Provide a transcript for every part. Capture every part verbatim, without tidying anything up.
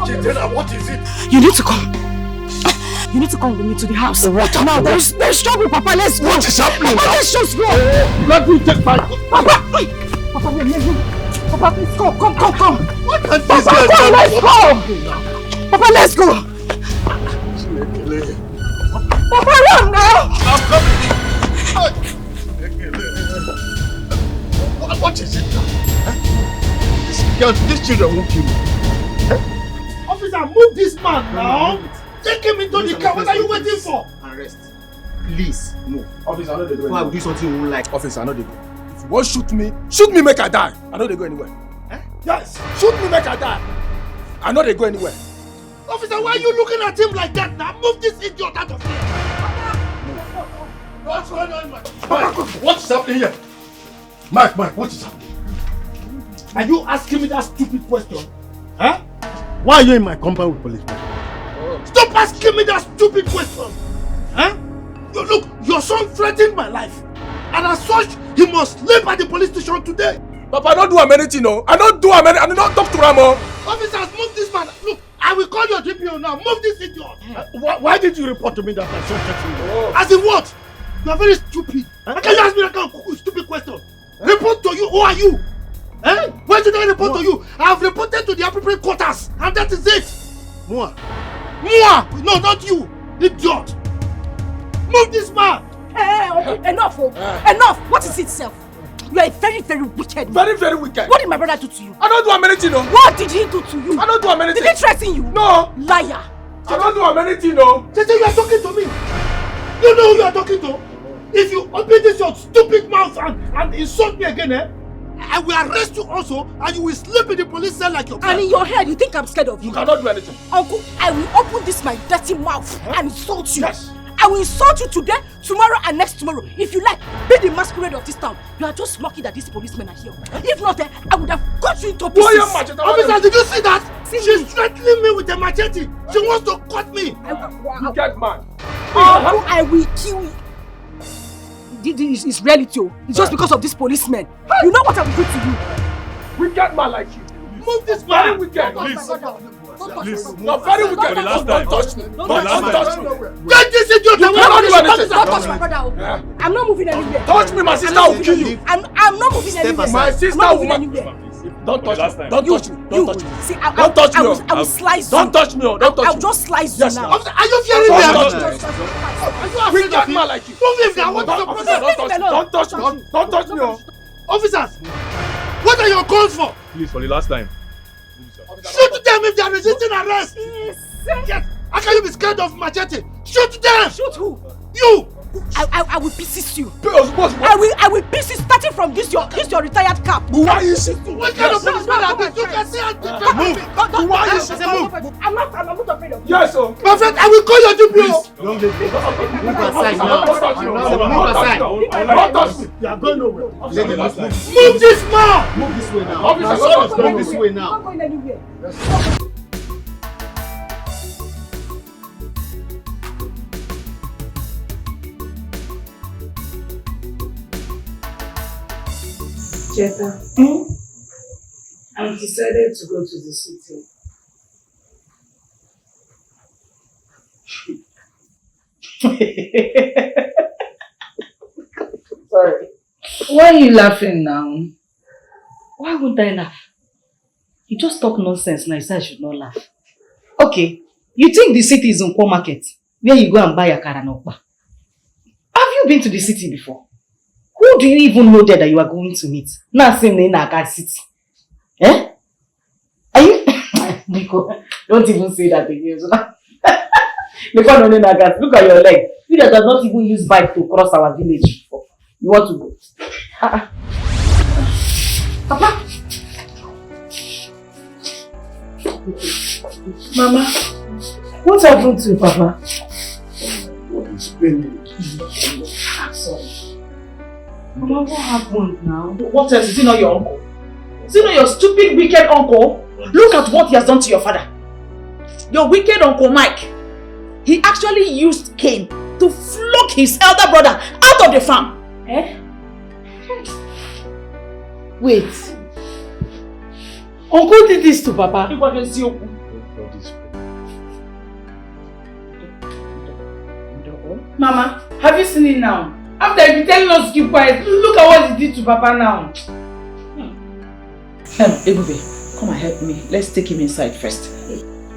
Chidera, what is it? You need to come. You need to come with me to the house. What now? There's, there's trouble, Papa. Let's go. What is happening Papa, now? Let's just go. Let me take my Papa, Papa, wait, let's go. Papa, please come, come, come, come. What can this Papa, come, let's go. Papa, let's go. Papa, run now. I'm coming. What, what is it now? Eh? This girl, these children won't kill me. Eh? Officer, move this man now. Take him into the car. What are you waiting for? Arrest. Please, move. Officer, I know they go Before I do something you won't like. Officer, I know they go. If you want shoot me, shoot me, make I die. I know they go anywhere. Eh? Yes, shoot me, make I die. I know they go anywhere. Officer, why are you looking at him like that now? Move this idiot out of here. What's going on, man? Mike, what's happening here? Mike, Mike, what is happening? Are you asking me that stupid question? Huh? Why are you in my compound with policemen? Stop asking me that stupid question! Huh? You look, your son threatened my life. And as such, he must sleep at the police station today. Papa, I don't do him anything, no. I don't do him any, I don't talk to him, oh. Officers, move this man. Look, I will call your D P O now. Move this idiot. Uh, why, why did you report to me that my son threatened you? Oh. As in what? You are very stupid. Huh? How can you ask me that kind of stupid question? Report to you? Who are you? Eh? Why should I report to you? I have reported to the appropriate quarters, and that is it. Mua. Mua! No, not you, idiot. Move this man. Hey, hey, hey, enough, oh. Enough. What is it, self? You are a very, very wicked man. Very, very wicked. What did my brother do to you? I don't do him anything, no. What did he do to you? I don't do him anything. Did he threaten you? No. Liar. I don't do him anything, no. Tete, you are talking to me. You know who you are talking to? If you open this your stupid mouth and, and insult me again, eh? I will arrest you also, and you will sleep in the police cell like your And in your head, you think I'm scared of you? You cannot do anything. Uncle, I will open this my dirty mouth and insult you. Yes. I will insult you today, tomorrow, and next tomorrow. If you like, be the masquerade of this town. You are just lucky that these policemen are here. If not, eh, I would have cut you into pieces. Officer, did you see that? She's threatening me with a machete. She wants to cut me. I, wow. Wicked man. Uncle, I will kill you. This is reality, oh. It's just because of these policemen. You know what I will do to you. Wicked man like you. Move this man. Very wicked. Please. Please. You're very wicked. Don't touch me. Don't touch me. Don't touch me. Get this idiot away. Don't touch my brother. I'm not moving anywhere. Touch me, my sister will kill you. I'm, I'm not moving anywhere. My sister will kill you. Don't touch me. Don't touch me. Don't touch me. See, I, don't touch me. I will, I will slice you. Don't touch me. Don't touch me. I'll just slice you now. Are you fearing me? Wicked man like you. Move him now. Don't touch me. Don't touch me. Don't touch me. Officers, what are your calls for? Please, for the last time. Shoot them if they are resisting arrest. Yes. How can you be scared of machete? Shoot them. Shoot who? You. I, I, I will pieces you. I will, I will pieces starting from this your, this your retired cap. Why is it? What kind of policeman are these? You can see how they move. Why is it? Move. I'm not, I'm not afraid of you. Yes, sir. My friend, I will call your D P O. Please. Young lady, move aside now. Move aside. Don't touch me. You are going nowhere. Lady, move. Move this man. Move this way now. Officer, move this way now. I'm not going anywhere. Cheta, hmm? I've decided to go to the city. Sorry. Why are you laughing now? Why won't I laugh? You just talk nonsense now. You say I should not laugh. Okay, you think the city is Nkwo market, where you go and buy akara na ukpa? Have you been to the city before? Who do you even know there that you are going to meet? Now say na Naga city. Eh? Are you? Biko, don't even say that again. Before no na gas, look at your leg. You that have not even used bike to cross our village before. You want to go? Ah, ah. Papa. Mama, what happened to you, Papa? What is paining? Sorry. Mama, what happened now? What else? Is it not your uncle? Is it not your stupid, wicked uncle? Look at what he has done to your father. Your wicked uncle Mike. He actually used cane to flog his elder brother out of the farm. Eh? Wait. Uncle did this to Papa. Ịgwa gị eziokwu. Mama, have you seen it now? After you be telling us to keep quiet, look at what he did to Papa now. Hmm. Ebube, come and help me. Let's take him inside first.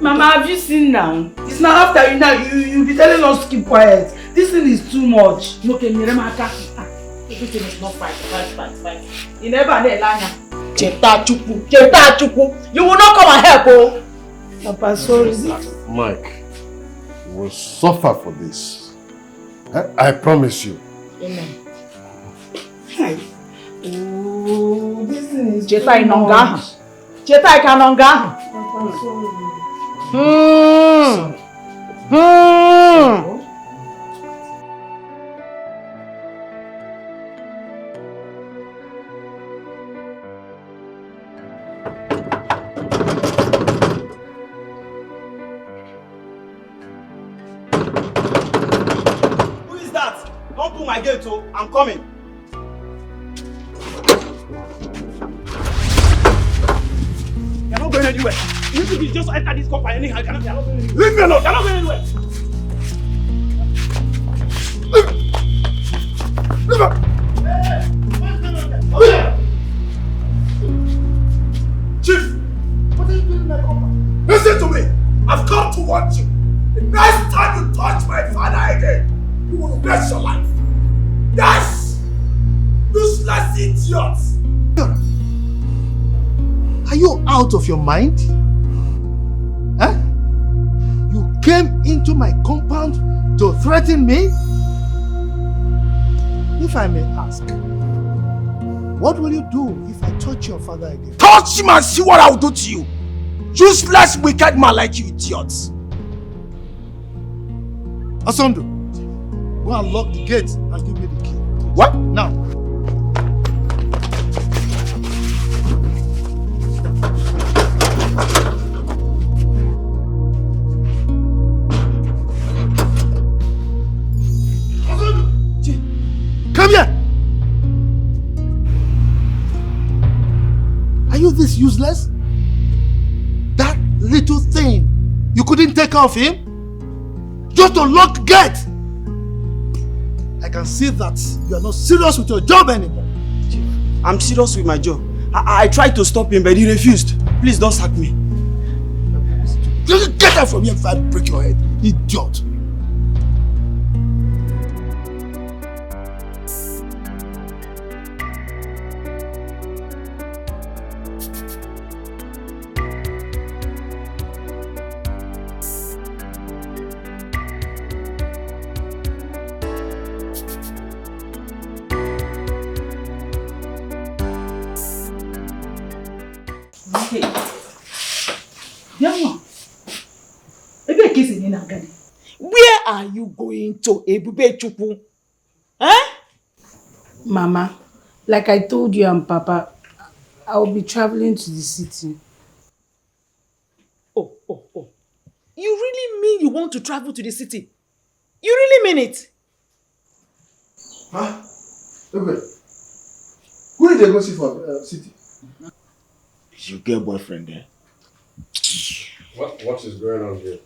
Mama, have you seen now? It's now after you now. You, you be telling us to keep quiet. This thing is too much. No, okay, Miremaka. Ah, everything is not fine. Fine, fine, fine. You never let Lanya. Cheta Chukwu. Cheta Chukwu. You will not come and help, oh. Papa, sorry. Mike, you will suffer for this. Eh? I promise you. Amen. Hi. Oh, this thing is Cheta too Inonga. Much. Cheta Ikanonga. Papa, sorry. Hmm. Hmm. Who is that? Don't pull my gate, oh. I'm coming. You're not going anywhere. You think you just enter this compound anyhow? You're not, you're not going anywhere. Leave me alone. You're not going anywhere. Leave. Leave her. Chief, what are you doing in my compound? Listen to me. I've come to warn you. The next time you touch my father again, you will regret your life. Yes! Useless idiot! Are you out of your mind? Huh? You came into my compound to threaten me? If I may ask, what will you do if I touch your father again? Touch him and see what I will do to you. Useless, wicked man like you, idiot. Asondo, go and lock the gate and give me the key. What? Now. Asondo! Come here! Are you this useless? That little thing, you couldn't take care of him? Just to lock gate. I can see that you are not serious with your job anymore. I'm serious with my job. I, I tried to stop him, but he refused. Please don't sack me. You get out from here before I break your head, idiot. Hey. Bịa nwa. Ebee ka ị si na ị na-aga dị? Where are you going to, Ebubechukwu? Eh? Mama, like I told you and Papa, I will be traveling to the city. Oh, oh, oh. You really mean you want to travel to the city? You really mean it? Huh? Wait, wait. Who did they go see for uh, city? Is your girl boyfriend there? What, what is going on here?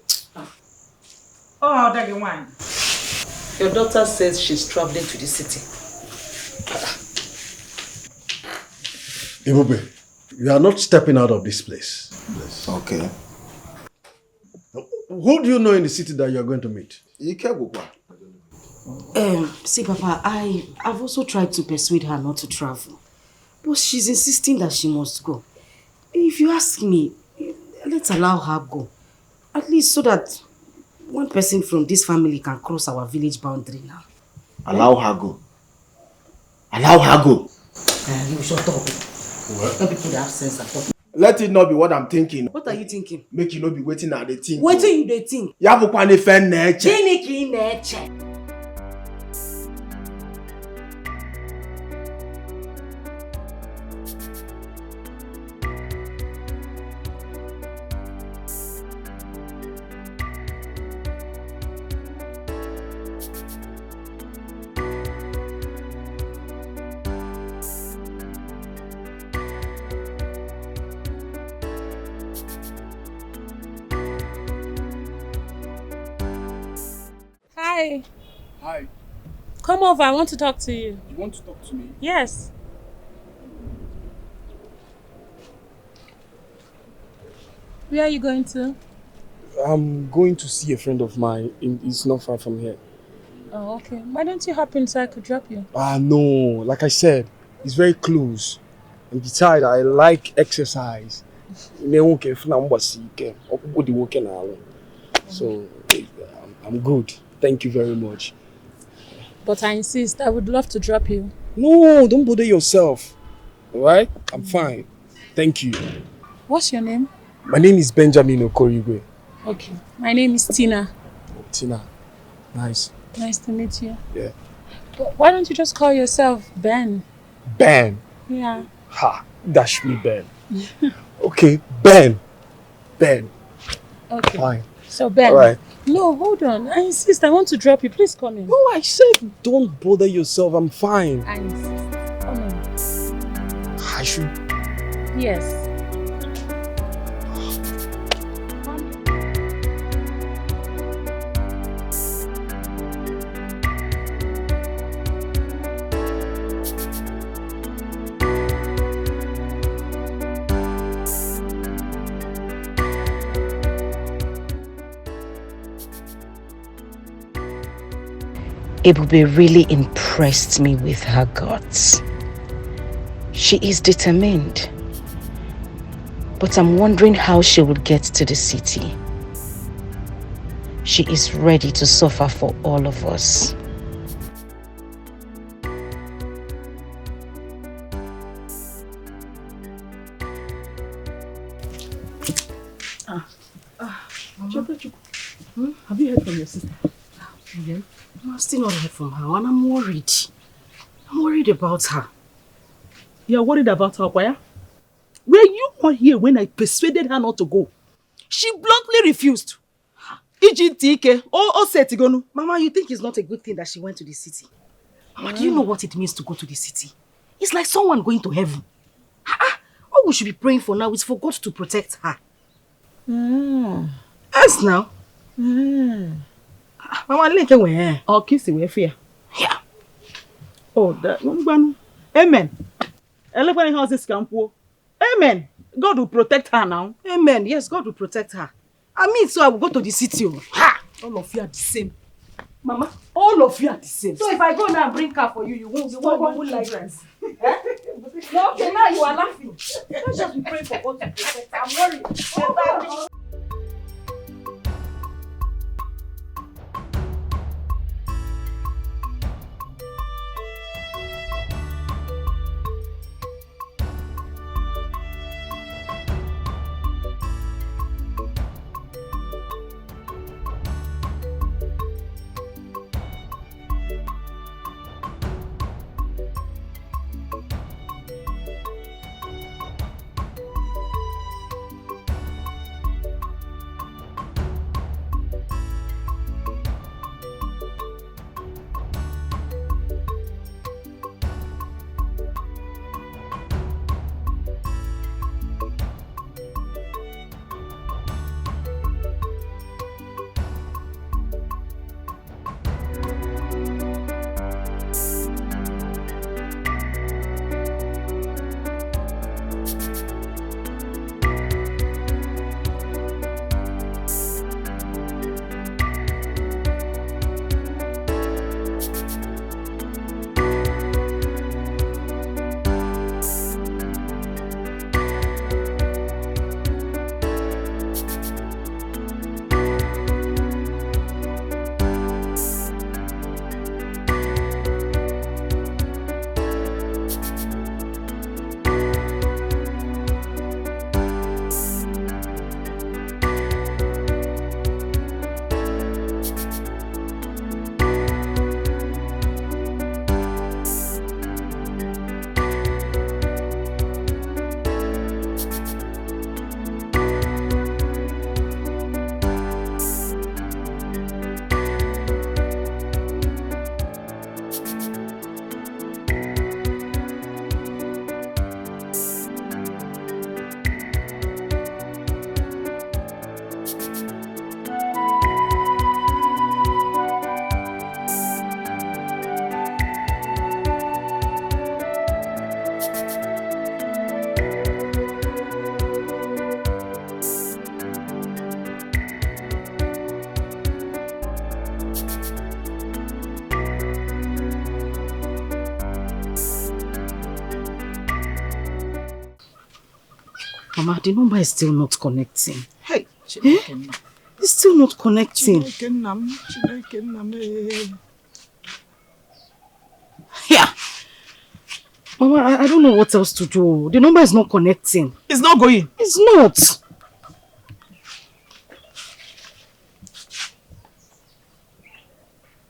Oh, I'll take one. Your daughter says she's traveling to the city. Ebube, you are not stepping out of this place. Yes. Okay. Who do you know in the city that you are going to meet? Ikegwukwa. Um, see, Papa, I, I've also tried to persuade her not to travel. But she's insisting that she must go. If you ask me, let's allow her go. At least so that one person from this family can cross our village boundary now. Allow her go. Allow her go. Uh, you shut up. What? Let people that have sense and talk. Let it not be what I'm thinking. What are you thinking? Make you no be wetin I dey think. Wetin you dey think? Ya bụkwa n'ife m na-eche. Gịnị ka ị na-eche? Hey, Hi, come over. I want to talk to you. You want to talk to me? Yes. Where are you going to? I'm going to see a friend of mine. In- It's not far from here. Oh, okay. Why don't you hop in so I could drop you? Ah, no. Like I said, it's very close. And besides, I like exercise. Me nwoke funa mgbasi ike, ọkpụkpụ dị nwoke n'alụ. So, I'm, I'm good. Thank you very much. But I insist. I would love to drop you. No, don't bother yourself. All right? I'm fine. Thank you. What's your name? My name is Benjamin Okorigwe. Okay. My name is Tina. Tina. Nice. Nice to meet you. Yeah. Wh- Why don't you just call yourself Ben? Ben. Yeah. Ha. Dash me Ben. Okay, Ben. Ben. Okay. Fine. So Ben. All right. No, hold on. I insist. I want to drop you. Please come in. No, I said don't bother yourself. I'm fine. I insist. Come in. I should. Yes. Ebube really impressed me with her guts. She is determined, but I'm wondering how she will get to the city. She is ready to suffer for all of us. Chukwu, Chukwu, hmm? Have you heard from your sister? Again? No, I've still not heard from her, and I'm worried. I'm worried about her. You're worried about her, Kwaya? Were you not here when I persuaded her not to go? She bluntly refused. Iji ntị ike, o o seti gonu. Mama, you think it's not a good thing that she went to the city? Mama, do you know what it means to go to the city? It's like someone going to heaven. Ah, ah, all we should be praying for now is for God to protect her. Yes, now. Ah, Mama, lee nke nwere. Ọ ka isi wee fịa. Yeah. Oh, that ngwanụ. Amen. Elekwa ihe ọzọ si ka m kwuo. Amen. God will protect her now. Amen. Yes, God will protect her. I mean, so I will go to the city. Oh. Ha! All of you are the same. Mama, all of you are the same. So if I go now and bring car for you, you won't, you won't, you won't like this. Eh? No, okay, now you are laughing. Let's just be praying for God to protect her. I'm worried. Mama, the number is still not connecting. Hey, Chineke nna. It's still not connecting. Chineke nna m, Chineke nna m. Eh. Yeah. Mama, I, I don't know what else to do. The number is not connecting. It's not going. It's not.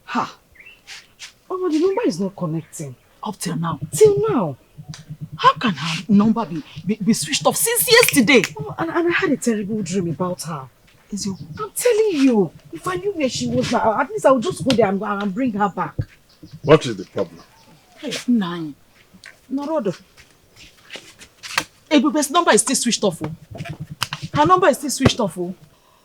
Ha! Mama, the number is not connecting. Up till now. Till now. How can her number be, be, be switched off since yesterday? Mama, and, and I had a terrible dream about her. Is you? I'm telling you, if I knew where she was now, at least I would just go there and, and bring her back. What is the problem? Hey, Nine. Norodo. Ebube's number is still switched off. Oh. Her number is still switched off. Oh.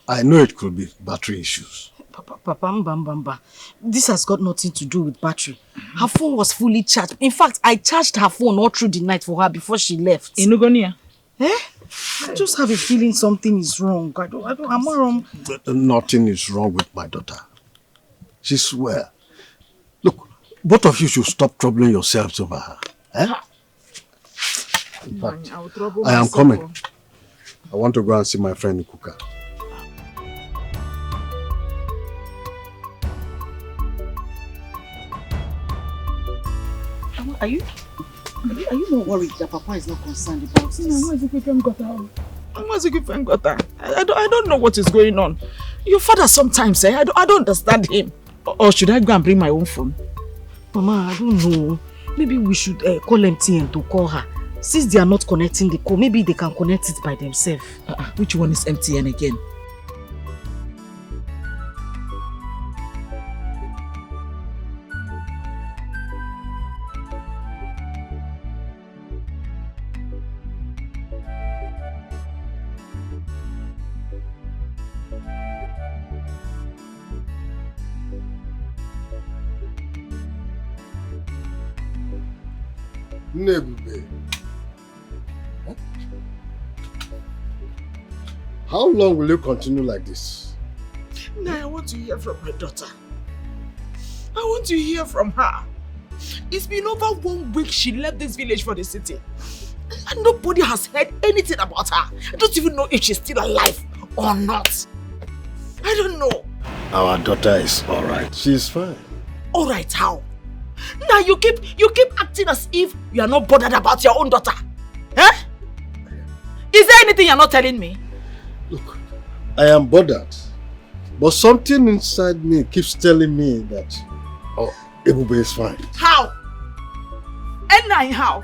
I know it could be battery issues. Papa, Papa, mba, mba, mba. This has got nothing to do with battery. Her phone was fully charged. In fact, I charged her phone all through the night for her before she left. Inugonia? Eh? I just have a feeling something is wrong. I don't, I don't, I'm not wrong. Nothing is wrong with my daughter. She's well. Look, both of you should stop troubling yourselves over her. Eh? In fact, I, I am coming. I want to go and see my friend Kuka. Are you, are you, are you not worried that Papa is not concerned about this? No, no, it's okay, thank God. Thank God. I, I, don't, I don't know what is going on. Your father sometimes, eh, I, don't, I don't understand him. Or, or should I go and bring my own phone? Mama, I don't know. Maybe we should uh, call M T N to call her. Since they are not connecting the call, maybe they can connect it by themselves. Uh, uh, which one is M T N again? Nebube. How long will you continue like this? Now I want to hear from my daughter. I want to hear from her. It's been over one week she left this village for the city. And nobody has heard anything about her. I don't even know if she's still alive or not. I don't know. Our daughter is all right. She's fine. All right, how? Now you keep you keep acting as if you are not bothered about your own daughter. Eh? Is there anything you're not telling me? Look, I am bothered. But something inside me keeps telling me that, oh, Ebube is fine. How? Enai, how?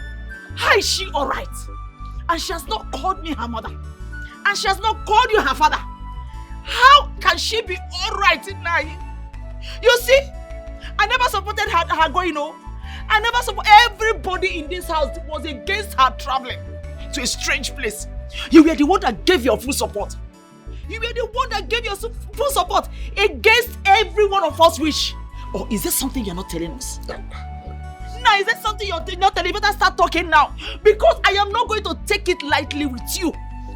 How is she all right? And she has not called me her mother. And she has not called you her father. How can she be all right, Enai? You see, I never supported her, her going, no. I never support. Everybody in this house was against her traveling to a strange place. You were the one that gave your full support. You were the one that gave your full support against every one of us wish. Or is there something you're not telling us? Now, is there something you're not telling? You better start talking now. Because I am not going to take it lightly with you.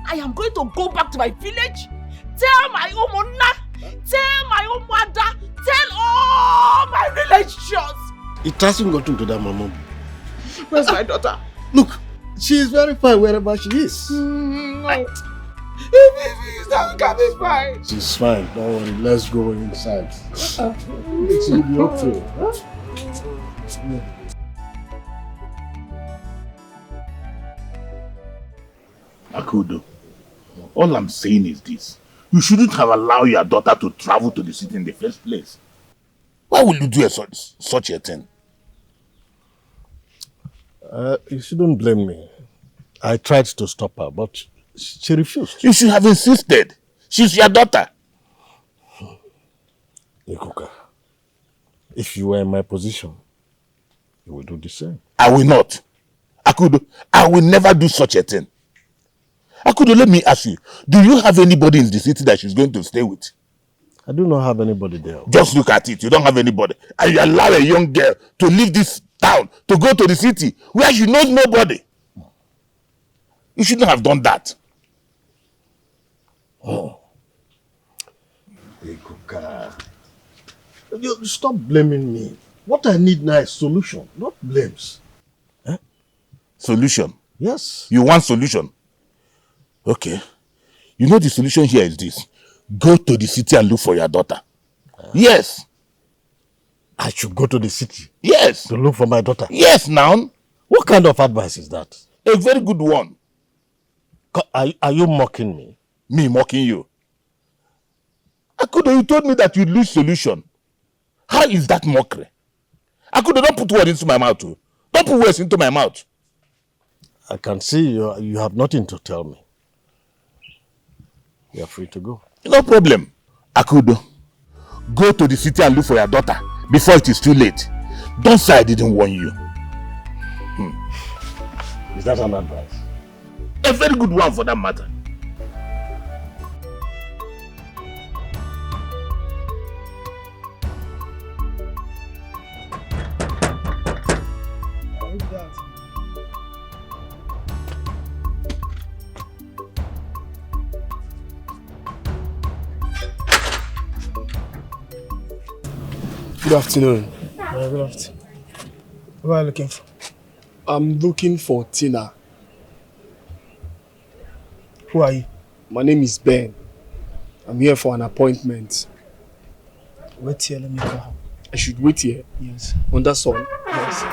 I am going to go back to my village, tell my umuna, tell my umada, tell all my relations. It hasn't gotten to that, Mama. Where's my daughter? Look, she is very fine wherever she is. Mm, no. If, if, if that can be fine. She's fine. Don't worry. Let's go inside. Uh-uh. She'll be okay. Huh? Akudo, all I'm saying is this. You shouldn't have allowed your daughter to travel to the city in the first place. Why will you do a such, such a thing? Uh, you shouldn't blame me. I tried to stop her, but she refused. You should have insisted. She's your daughter. Ikuka, if you were in my position, you would do the same. I will not. Akudo, I will never do such a thing. Akudo, let me ask you, do you have anybody in the city that she's going to stay with? I do not have anybody there. Just look at it. You don't have anybody. And you allow a young girl to leave this town to go to the city where she knows nobody. You shouldn't have done that. Oh. Ikuka. You stop blaming me. What I need now is solution, not blames. Eh? Solution? Yes. You want solution? Okay. You know the solution here is this. Go to the city and look for your daughter. Yes. I should go to the city Yes. to look for my daughter. Yes, now. What kind of advice is that? A very good one. Co- Are, are you mocking me? Me mocking you. Akudo, you told me that you lose solution. How is that mockery? Akudo, don't put words into my mouth. Oh. Don't put words into my mouth. I can see you, you have nothing to tell me. You are free to go. No problem. Akudo, go to the city and look for your daughter before it is too late. Don't say I didn't warn you. Hmm. Is that an advice? A very good one for that matter. Good afternoon. Yeah, good afternoon. Who are you looking for? I'm looking for Tina. Who are you? My name is Ben. I'm here for an appointment. Wait here, let me call her. I should wait here? Yes. On that song? Yes.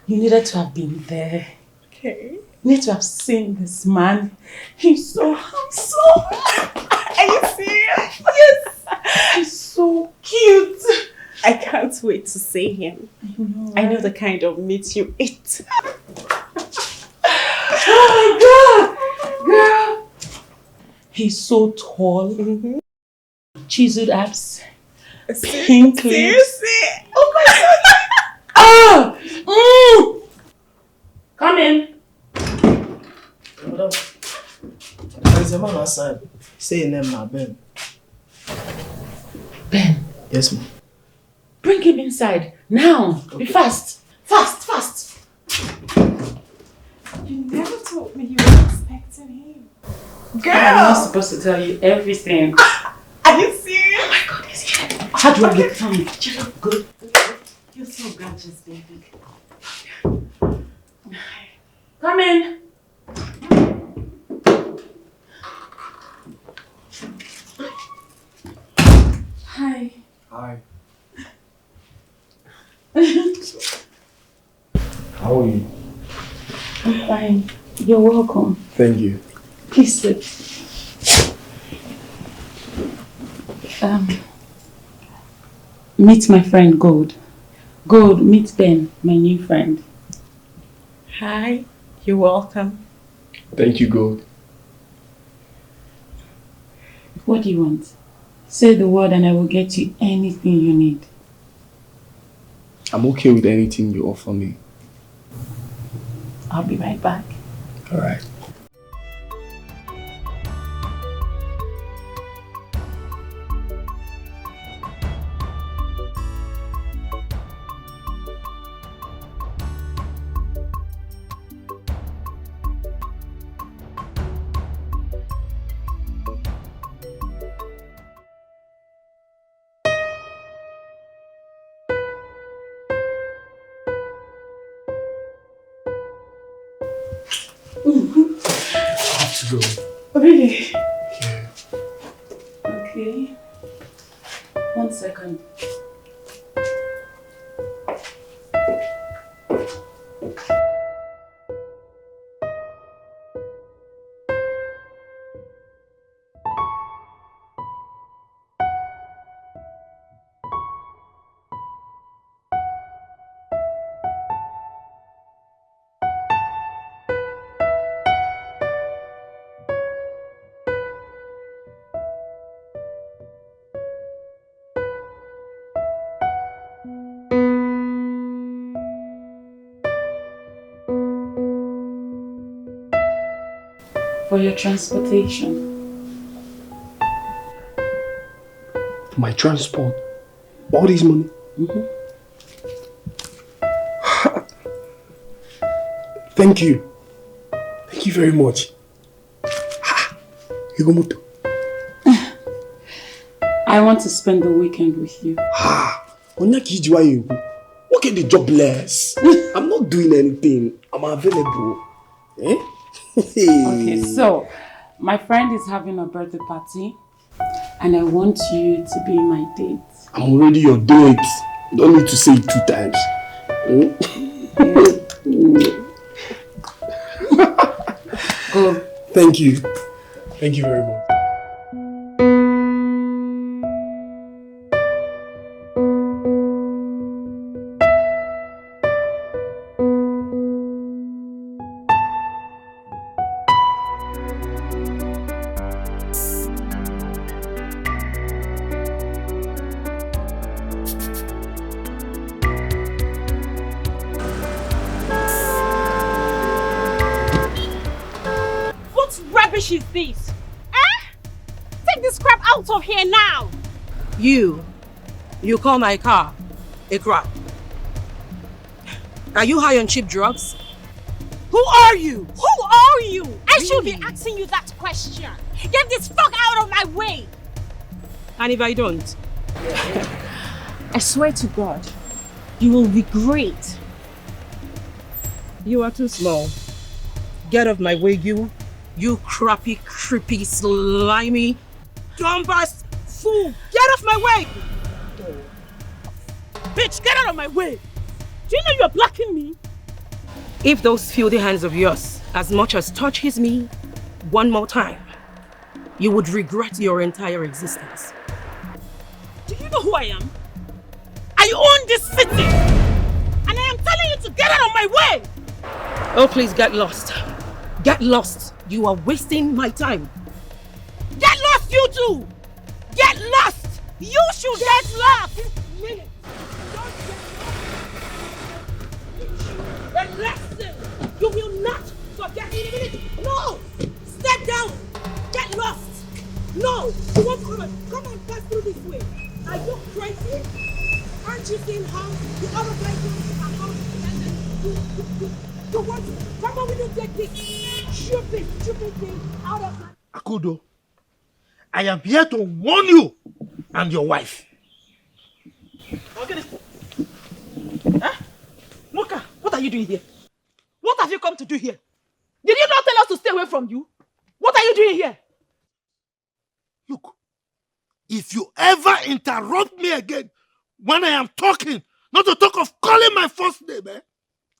You needed to have been there. Okay. You need to have seen this man. He's so handsome. Are you serious? Yes. He's so cute. I can't wait to see him. I know, I know the kind of meat you eat. Oh my God! Girl! He's so tall. Mm-hmm. Chiseled abs. Pink lips. Seriously? Oh my God. Ah! Mm! Come in. Madam, there is a man outside. Say your name now, Ben. Ben. Yes, ma'am. Bring him inside now. Be fast. Fast, fast. You never told me you were expecting him. Girl! I'm not supposed to tell you everything. Are you serious? Oh my God, he's here. How do I get found? Shut up, good. You're so gorgeous, baby. Come in. Hi. Hi. How are you? I'm fine. You're welcome. Thank you. Please sit. Um, meet my friend Gold. Gold, meet Ben, my new friend. Hi, you're welcome. Thank you, Gold. What do you want? Say the word and I will get you anything you need. I'm okay with anything you offer me. I'll be right back. All right. I have to go. Really? Yeah. Okay. One second. For your transportation. My transport, all this money. Thank you. Thank you very much. Ego moto. I want to spend the weekend with you. Onye ka iji nwayọọ ekwu. Nwoke dị jobless. I'm not doing anything. I'm available. Eh? Okay, so my friend is having a birthday party and I want you to be my date. I'm already your date. You don't need to say it two times. Hmm? Go. Thank you. Thank you very much. What rubbish is this? Eh? Take this crap out of here now! You, you call my car a crap. Are you high on cheap drugs? Who are you? Who are you? I should be asking you that question. Get this fuck out of my way! And if I don't? I swear to God, you will regret. You are too small. Get off my way, you. You crappy, creepy, slimy, dumbass fool. Get off my way! Bitch, get out of my way! Do you know you're blocking me? If those filthy hands of yours as much as touches me one more time, you would regret your entire existence. Do you know who I am? I own this city! And I am telling you to get out of my way! Oh, please get lost. Get lost. You are wasting my time. Get lost, you too! Get lost! You should get lost! A lesson you will not forget. No! Step down! Get lost! No! You won't come and come and pass through this way. Are you crazy? Aren't you seeing how the other guys are coming? You, you, you, you want to come on with you take this stupid, stupid thing out of my Akodo, I am here to warn you and your wife. Okay. Huh? Moka, what are you doing here? What have you come to do here? Did you not tell us to stay away from you? What are you doing here? Look, if you ever interrupt me again when I am talking, not to talk of calling my first name, eh,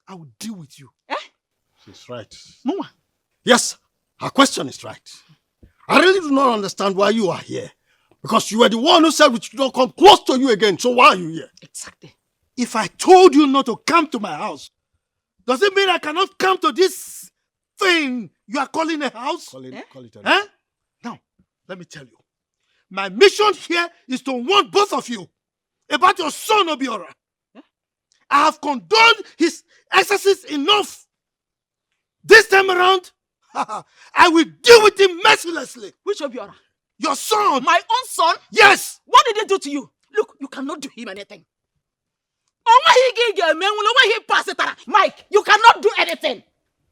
I will deal with you. Eh? She's right. Mama. Yes, her question is right. I really do not understand why you are here. Because you were the one who said we should not come close to you again. So why are you here? Exactly. If I told you not to come to my house, does it mean I cannot come to this thing you are calling a house? Call it, eh? Call it a eh? Now, let me tell you. My mission here is to warn both of you about your son Obiora. Eh? I have condoned his excesses enough. This time around, I will deal with him mercilessly. Which Obiora? Your son. My own son? Yes. What did he do to you? Look, you cannot do him anything. Mike, you cannot do anything.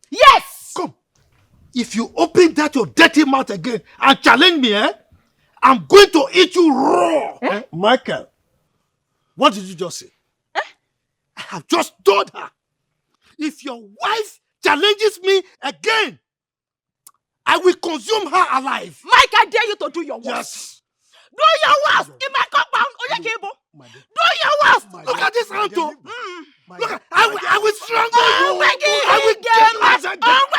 Yes. Come. If you open that your dirty mouth again and challenge me, eh, I'm going to eat you raw. Eh? Eh? Michael, what did you just say? Eh? I have just told her. If your wife challenges me again, I will consume her alive. Mike, I dare you to do your worst. Yes. Do your worst in my compound, Oyekibo. Do your worst. Look at this hand, oh. Look, I will, I will strangle you. I will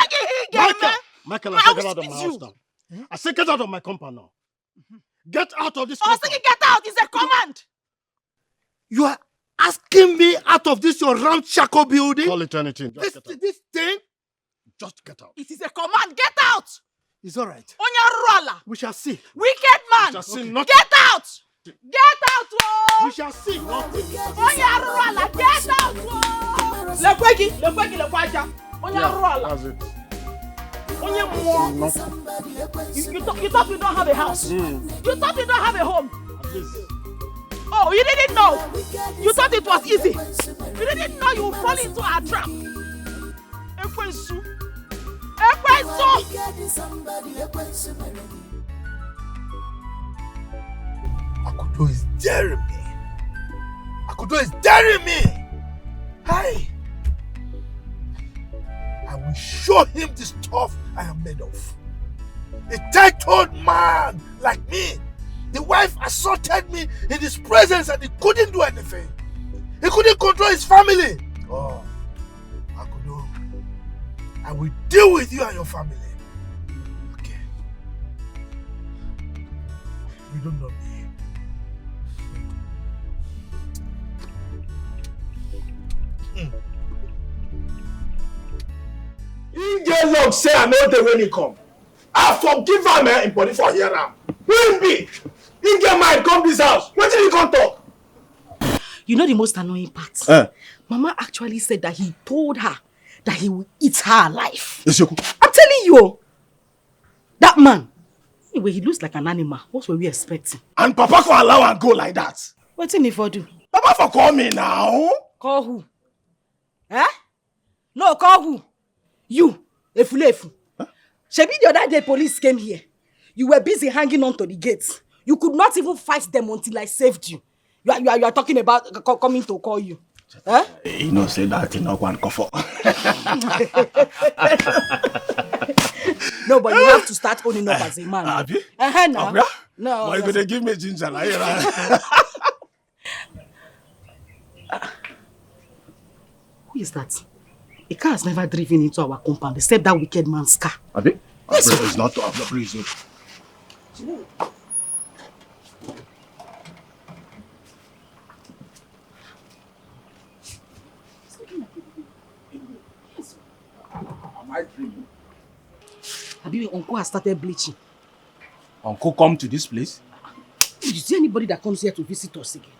kill you. Michael, Michael, I say get out of my house now. I say get out of my compound now. Get out of this compound. Get out is a command. You are asking me out of this your round shako building? Call it anything. Just this, this thing? Just get out. It is a command. Get out. It's all right. Onye arụrụala. We shall see. Wicked man. We shall see nothing. Get out. Get out, oh! We shall see nothing. Onye arụrụala, get out, oh! Lekwe gị, lekwe gị, lekwe aja. Onye arụrụala. That's it. Onye mmụọ. You, you, thought, you thought we don't have a house. Mm. You thought we don't have a home. At least. Oh, you didn't know. You thought it was easy. You didn't know you would fall into our trap. Ekwensu. Ekwensu. Akudo is daring me. Akudo is daring me. Hi. I will show him the stuff I am made of. A titled man like me. The wife assaulted me in his presence and he couldn't do anything. He couldn't control his family. Oh, Akudo, I will deal with you and your family. Okay. You don't know me. Hmm. He get luck say I know the when he come. I forgive am eh, in body for hear am. Who him be? He get mind come this house. Wetin he come talk? You know the most annoying part? Eh. Mama actually said that he told her that he will eat her alive. Eziokwu. I'm telling you, that man, anyway, he looks like an animal. What were we expecting? And Papa go allow and go like that. Wetin he for do? Papa for call me now. Call who? Eh? No, call who? You, Efulefu. Shebi the other day police came here. You were busy hanging on to the gate. You could not even fight them until I saved you. You are, you are, you are talking about coming to call you. Huh? You know, say that in one coffin. No, but you have to start owning up as a man. Abi? Uh-huh, now. No. Why you gonna give me ginger like that? Who is that? A car has never driven into our compound except that wicked man's car. Abi? Yes. It's not our reason. Am I dreaming? Abi, uncle has started bleaching. Uncle come to this place? Is there anybody that comes here to visit us again?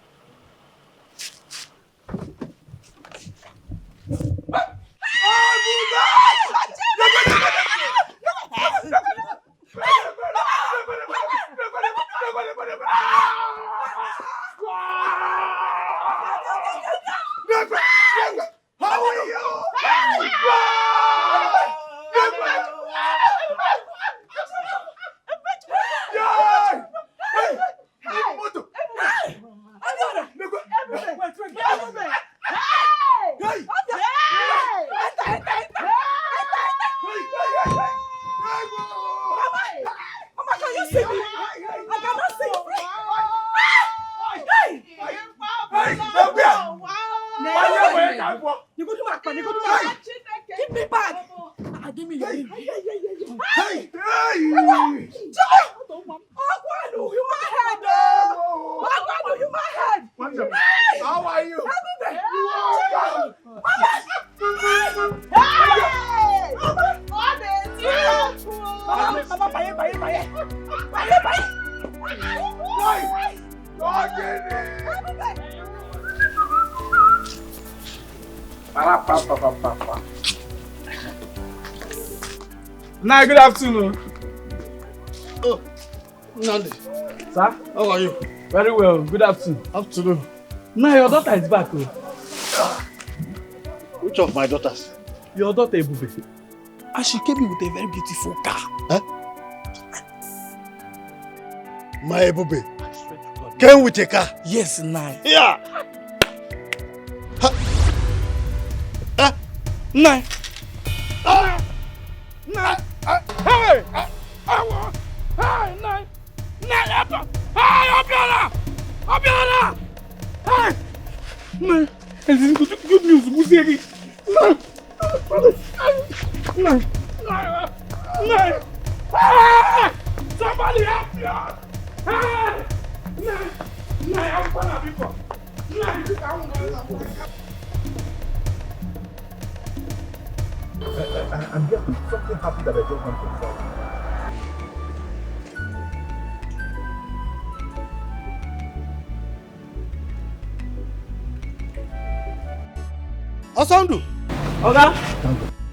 Now, good afternoon. Oh, Nandi. Sir? How are you? Very well. Good afternoon. Afternoon. Now, your daughter is back. Oh. Which of my daughters? Your daughter, Ebube. And she came in with a very beautiful car. Huh? My Ebube came with a car. Yes, nine. Yeah. Ha. Ha. Nine. Ah. Nine. Ah. Hey. Ah. Hey, nine. Nine. Hey, Abiola. Abiola. Hey. Nine. This is good, good news. Musiri. Nine. Nine. Nine. Nine. Ah! Somebody help me out! Ah! Nine. Nine. I'm gonna be for. Nine. This is how I'm gonna. I, I, I, I'm getting something happy that I don't want to confirm. Osondu! Oga!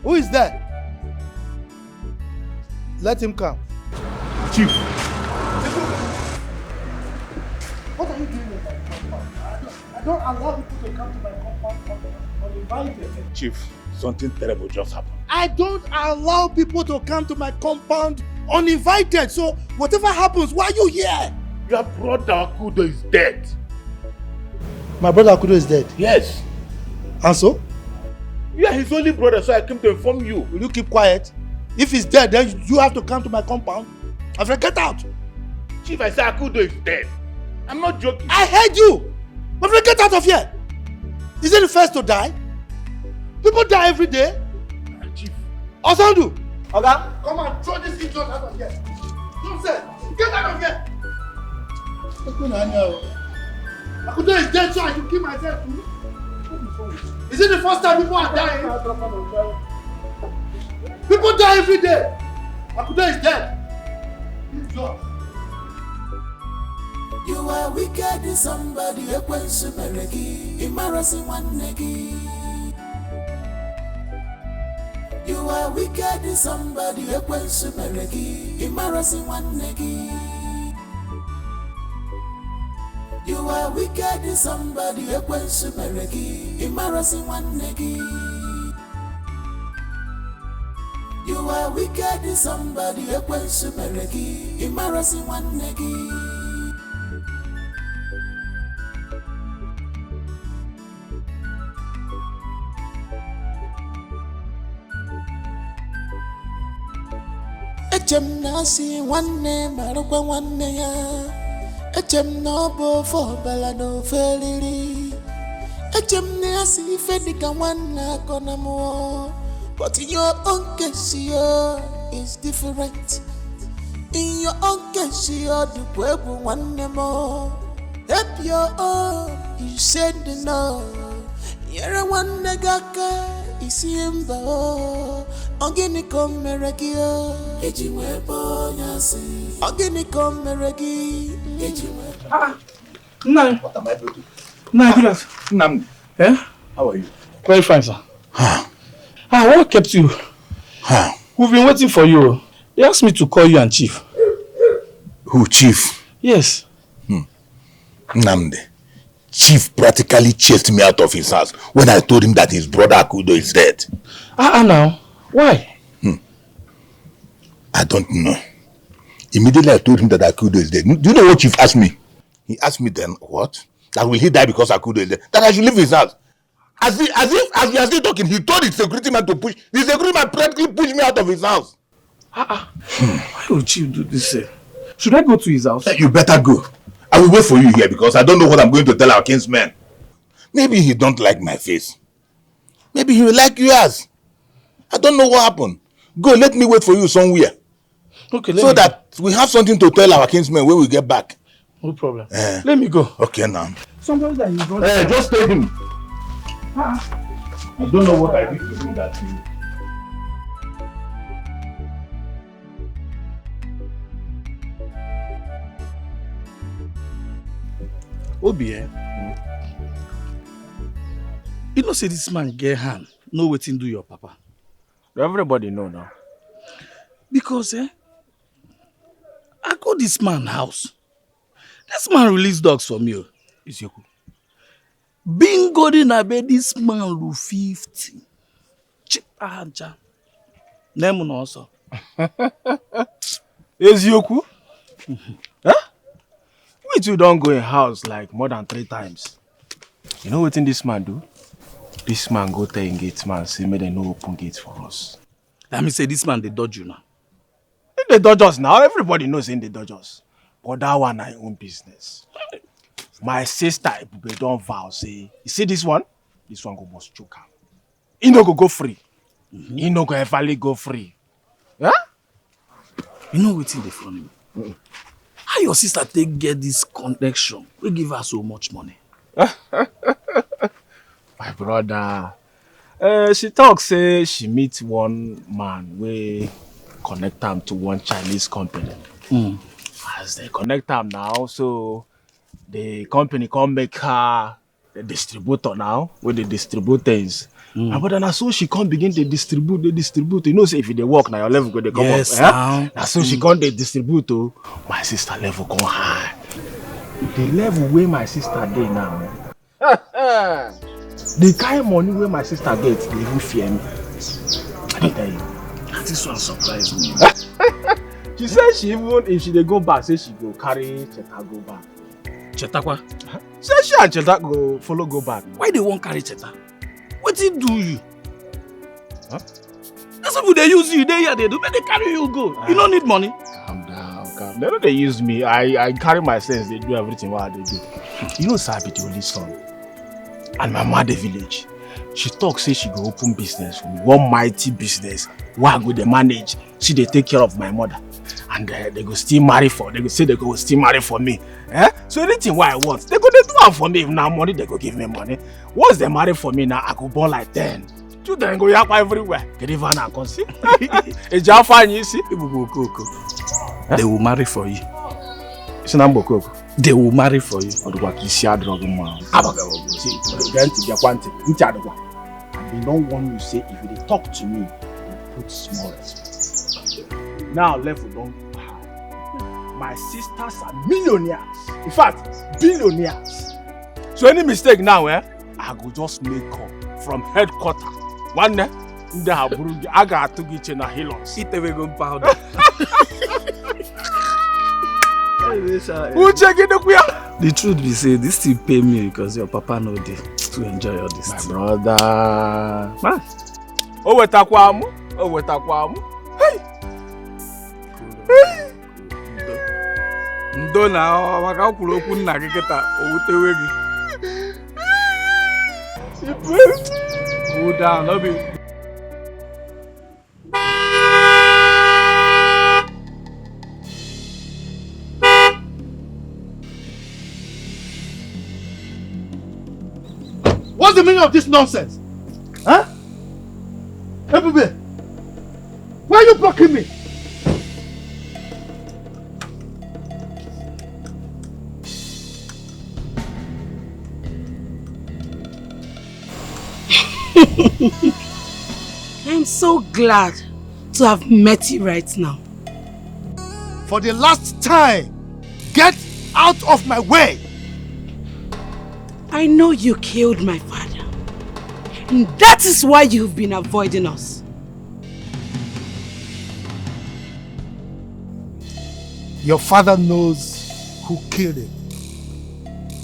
Who is there? Let him come. Chief! What are you doing in my compound? I don't, I don't allow people to come to my compound un-, uninvited. Chief, something terrible just happened. I don't allow people to come to my compound uninvited. So whatever happens, why are you here? Your brother Akudo is dead. My brother Akudo is dead. Yes. And so? You are his only brother, so I came to inform you. Will you keep quiet? If he's dead, then you have to come to my compound. I said, get out. Chief, I say Akudo is dead. I'm not joking. I heard you. My friend, get out of here. Is it the first to die? People die every day. Chief. Osandu, Oga, come and throw this idiot out of here. Nonsense. Get out of here. Open your hand now. Akudo is dead, so I should kill myself too. Is it the first time people are dying? People die every day. Akudo is dead. Idiot. You are wicked somebody, ekwensu mere gị, ịmarasị nwanne gị. You are wicked somebody, ekwensu mere gị, ịmarasị nwanne gị. You are wicked somebody, ekwensu mere gị, ịmarasị nwanne gị. You are wicked somebody, ekwensu mere gị, ịmarasị nwanne gị. Eche m na asị nwanne marụkwa nwanne ya. Eche m na ọ bụ ofe ọbara na ofe eriri. Eche m na ya si ife dịka nwanne akọ na mụọ. But in your own case, yo, it's different. In your own case, yo, dịkwa egwu nwanne m. Help your own, you said no. Nyere nwanne gị aka, isi mba o. Ọ gịnị ka o mere gị o? Eji wee kpọọ onye asị. Ọ gịnị ka o mere gị? Eji wee Ah, Nna, What am I doing? Nna, good afternoon. Nnamdi, Eh? How are you? Very fine, sir. Ah, what kept you? Huh? We've been waiting for you. They asked me to call you and chief. Who, chief? Yes. Nnamdi. Chief practically chased me out of his house when I told him that his brother Akudo is dead. Ah, ah, now. Why? I don't know. Immediately I told him that Akudo is dead. Do you know what chief asked me? He asked me then, what? That will he die because Akudo is dead? That I should leave his house. As if, as if, as we are still talking, he told the security man to push. The security man practically pushed me out of his house. Ah, ah. Why would chief do this? Eh? Should I go to his house? You better go. I will wait for you here because I don't know what I'm going to tell our kinsmen. Maybe he don't like my face. Maybe he will like yours. I don't know what happened. Go, let me wait for you somewhere. Okay, let So me that we have something to tell our kinsmen when we get back. No problem. Eh. Let me go. Okay, now. Somebody that you brought. Eh, just tell him. I don't know what I did to him that day. Obi, eh? You know say this man get hand, know wetin do your papa. Everybody know now. Because, eh, I go this man house. This man release dogs for me. Oh. Eziokwu. Bingo di na be this man lu fifty. Chip aja. Name no so. Eziokwu? Huh? We too don go in house like more than three times. You know wetin this man do? This man go tell him gate man say make dem no open gate for us. That mean say this man dey dodge you now. He dey dodge us now. Everybody knows he dey dodge us. But that one na him own business. My sister Ebube don vow say, you see this one? This one go must choke am. He no go go free. He no go everly go free. Huh? You know wetin dey funny me? How your sister take get this connection? We give her so much money. My brother, uh, she talk say she meet one man wey connect am to one Chinese company. As they connect am now, so the company come make her a distributor now, wey dey distribute things. My brother, na so she come begin to distribute, dey distribute. You know say if you dey work, na your level go dey come Yes, up. Eh? Now. Na so she come dey distribute. Oh, my sister level come high. The level where my sister dey now, the kind money where my sister get, they even fear me. I dey tell you. This one surprised me. She said she, even if she dey go back, say she go carry Cheta go back. Chetakwa. Say she and Cheta go follow go back. Why they won't carry Cheta? What did do you? Huh? Those people they use you, they here, they do, but they carry you go. You don't need money. Calm down, calm down. They no dey use me. I, I carry my sense, they do everything what they do. You know, sir, I be the only son. And my mother village. She talk say she go open business for me. One mighty business. Where I go dey manage. She dey take care of my mother. And uh, they go still marry for, they go say they go still marry for me. Eh? So anything what I want, they go dey do am for me. If na money, they go give me money. Once they marry for me now, I go born like ten. Children go yakpa everywhere. Get even and come see. Eja fine, you see? People go cook. They will marry for you. It's not cook. They will marry for you. Odugwa kisi adrog man. Abaga go see. Granti ya kwanti. Nti adrog. I don't want you say if you dey talk to me, you put small respect. Now level don high. My sisters are millionaires. In fact, billionaires. So any mistake now, eh? I go just make call from headquarter. One day, ndị ha buru gị, a ga-atụ gị iche na Hilux. Itewego m powder. Uche gị dịkwa ya. The truth be say, this thing pay me because your papa no dey to enjoy all this. My brother. Man. O wetakwa m, o wetakwa m. Hey! Hey! Ndo na maka kwuru okwu nna gị kịta, o wutewe gị. Cool down, no be. What's the meaning of this nonsense? Huh? Ebube, why are you blocking me? I'm so glad to have met you right now. For the last time, get out of my way! I know you killed my father, and that is why you've been avoiding us. Your father knows who killed him.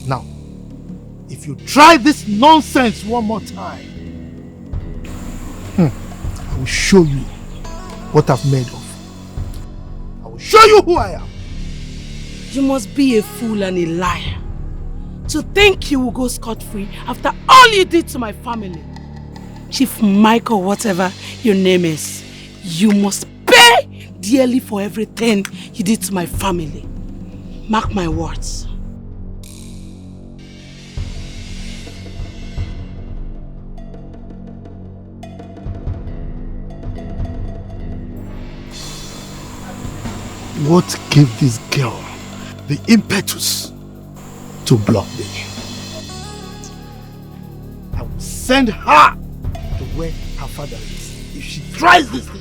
Now, if you try this nonsense one more time, hmm, I will show you what I've made of. I will show you who I am. You must be a fool and a liar to think you will go scot-free after all you did to my family. Chief Michael, whatever your name is, you must pay dearly for everything you did to my family. Mark my words. What gave this girl the impetus to block me? I will send her to where her father is if she tries this thing.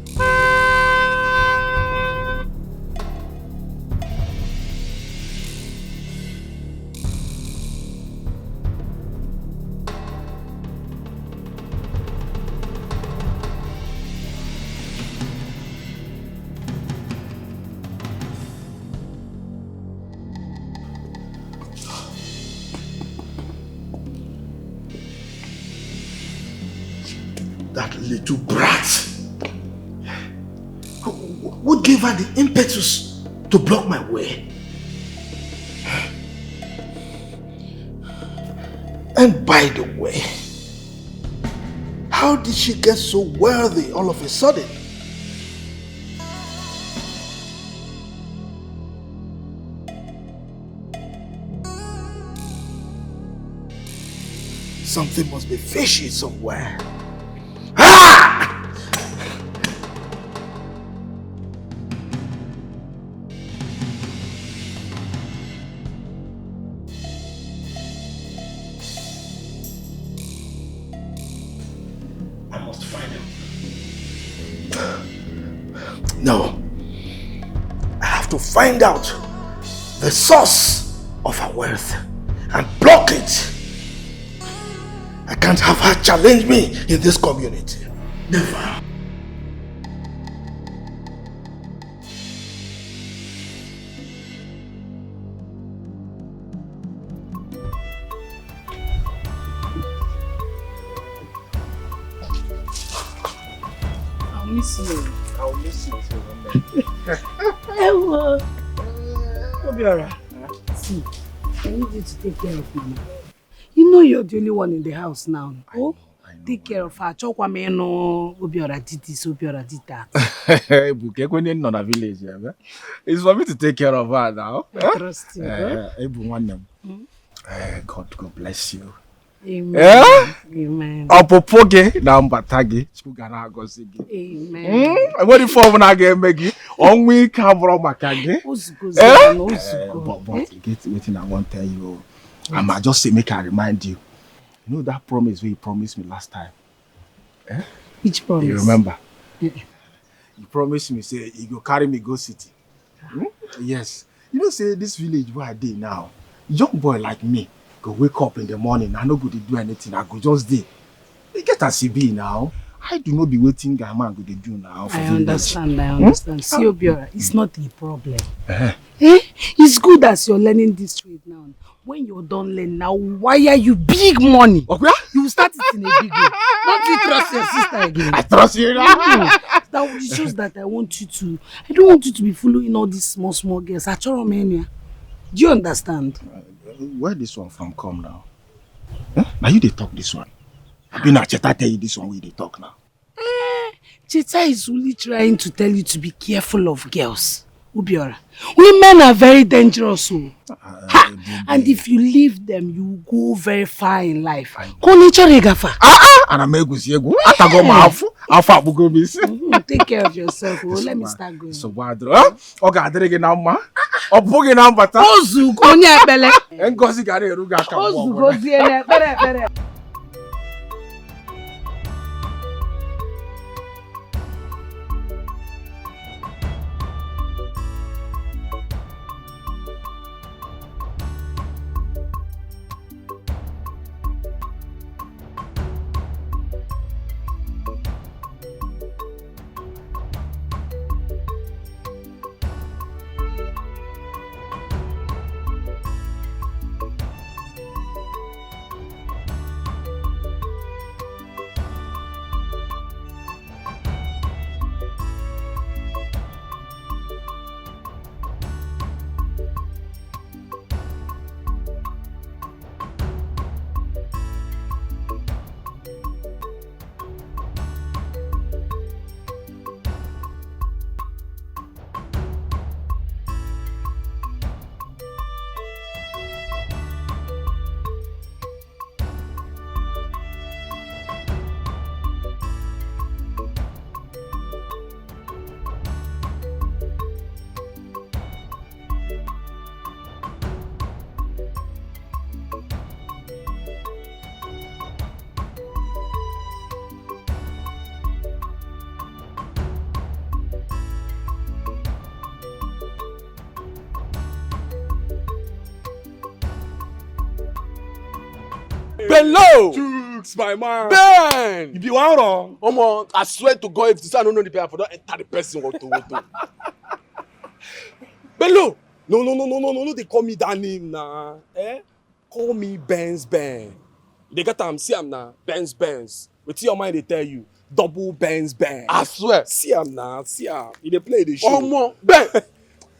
That little brat. What gave her the impetus to block my way? And by the way, how did she get so wealthy all of a sudden? Something must be fishy somewhere. Ah! I must find him. No. I have to find out the source of her wealth and block it. I can't have her challenge me in this community. Never. I'll miss you. I'll miss you too, one day. Ewo. Obiora. See, I need you to take care of Mama. You know you're the only one in the house now. I Oh, know, I know, take I care know. of her. Chokwa me no Obiora did this, Obiora did that. Ebuka, ekwene nọ na village, eh? It's for me to take care of her now. I trust you, eh? Eh, Ebu nwanne m. Mm. Eh, God, God bless you. Amen. Eh? Amen. Ọpụpụ gị na mbata gị, Chukwu ga na-agọzi gị. Amen. Mm? Enwere ife ọbụla ga-eme gị, ọnwụ ike abụrụ maka gị. Ozugo Eh? zara na Eh, ozugo. but, but Eh? get wetin I wan tell you. I might just say make I remind you. You know that promise wey you promised me last time? Eh? Which promise? You remember? Eh. You promised me say you go carry me go city. Hmm? Yes. You know say this village where I dey now, young boy like me go wake up in the morning, I no go dey do anything, I go just dey. You get as e be now. I do not be waiting guy man go dey do now for I village. understand, I Hmm? understand. See, Obiora, it's not a problem. Eh. Eh? It's good as you're learning this trade now. When you're done learning, now wire you big money. Okuya? You will start it in a big way. Don't you trust your sister again? I trust you now. Mm. That it shows that I want you to. I don't want you to be following all these small, small girls. Achọrọ m ịnụ ya. Do you understand? Where this one from come now? Eh? Now you dey talk this one. I been a Cheta tell you this one wey you dey talk now. Eh, Cheta is only trying to tell you to be careful of girls. Obiora. Women are very dangerous. Oh. Ha! And if you leave them, you will go very far in life. Konichore gafa. Ah, ah, and I'm egusi egu. Atago ma afu, afu abugo mi si. Mm, take care of yourself. Oh, let me start going. So bad, huh? Ọ ga-adịrị gị na mma. Ọ bụghị na mbata. Ozu ka onye ekpele. Ngozi ga na-eru gị aka mgbe Ozu ọbụla. gozie na ekpere ekpere. Bello! Jukes, my man. Ben! You be one wrong. Omo, I swear to God, if this I don't know the paper, don't enter the person. What to, what to. Bello! No, no, no, no, no, no, no, they call me that name now. Eh? Call me Benz Ben. You dey get am? See am na Benz Benz. Wetin your mind dey tell you? Double Benz Benz. I swear. See am na, see am. You dey play the show. Omo, Ben.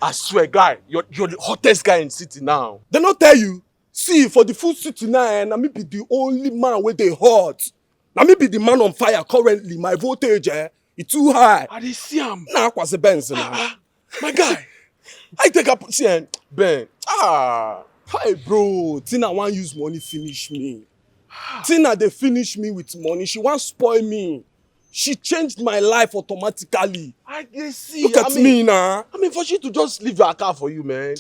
I swear, guy, you're, you're the hottest guy in city now. They no tell you. See, for the full city now, eh, na me be the only man wey dey hot. Na me be the man on fire currently. My voltage, eh, e too high. I dey see am. Na Akwasi Benz na. Ah, ah, my guy, I take up see, eh, Ben. Ah, hi bro. Tina wan use money finish me. Tina dey finish me with money. She wan spoil me. She changed my life automatically. I dey see. Look at me now. I mean, for she to just leave her car for you, man.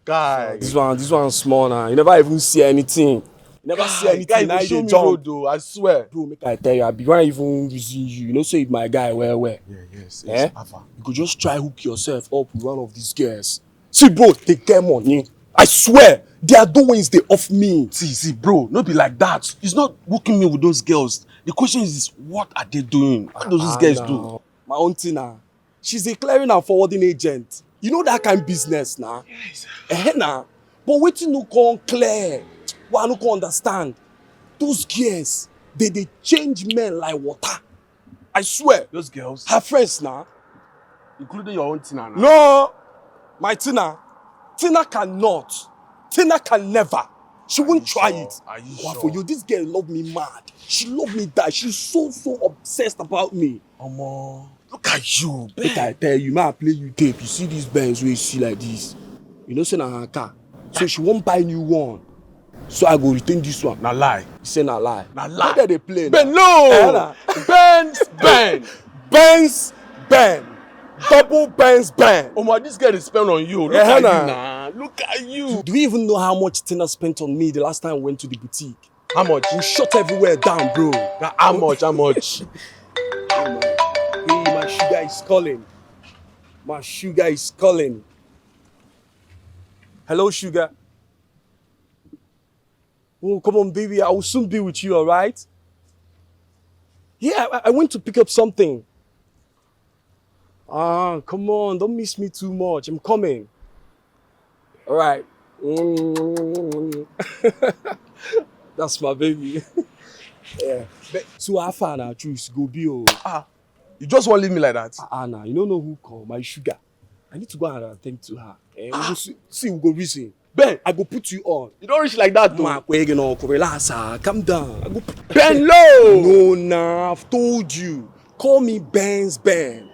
Guy. This one, this one small now. You never even see anything. You never see anything. Guy, now you show me jump. Road, though, I swear. Bro, make I tell you, I be one even reason you. You know, say if my guy well, well. Yeah, yes, yes. Eh? You could just try hook yourself up with one of these girls. See, bro, they get money. I swear, their doings dey off me. See, see, bro, no be like that. It's not working me with those girls. The question is, what are they doing? What do those girls do? My own thing na, she's a clearing and forwarding agent. You know that kind business na. Yes. Eh na. But wetin no come clear, wey I no come understand. Those girls, they dey change men like water. I swear. Those girls? Her friends na. Including your own Tina na. No, my Tina. Tina cannot. Tina can never. She won't try it. Are you sure? For you, this girl love me mad. She love me die. She's so, so obsessed about me. Omo, look at you, Ben. Make I tell you, make I play you tape. You see this Benz wey you see like this? You know say na her car. So she wan buy new one. So I go retain this one. Na lie. You say na lie. Na lie. Why dem dey play? Ben, no. Eh, na. Benz, Ben. Benz, Ben. Double Benz, Ben. Omo, this girl dey spend on you. Look at you na. Look at you. Do you even know how much Tina spent on me the last time we went to the boutique? How much? We shut everywhere down, bro. Na how much? How much? Hey, my sugar is calling. My sugar is calling. Hello, sugar. Oh, come on, baby. I will soon be with you, all right? Yeah, I, I went to pick up something. Ah, come on. Don't miss me too much. I'm coming. All right. Mm. That's my baby. Yeah. So how far now, Truce? Go be o. Ah, you just wan leave me like that? Ah, ah, nah. You don't know who call my sugar. I need to go and attend to her. Eh, we go see, see, we go reason. Ben, I go put you on. You don't reach like that, though. Ma, kwege no, relax, ah, calm down. I go put Ben, no. No, nah, I've told you. Call me Benz Ben.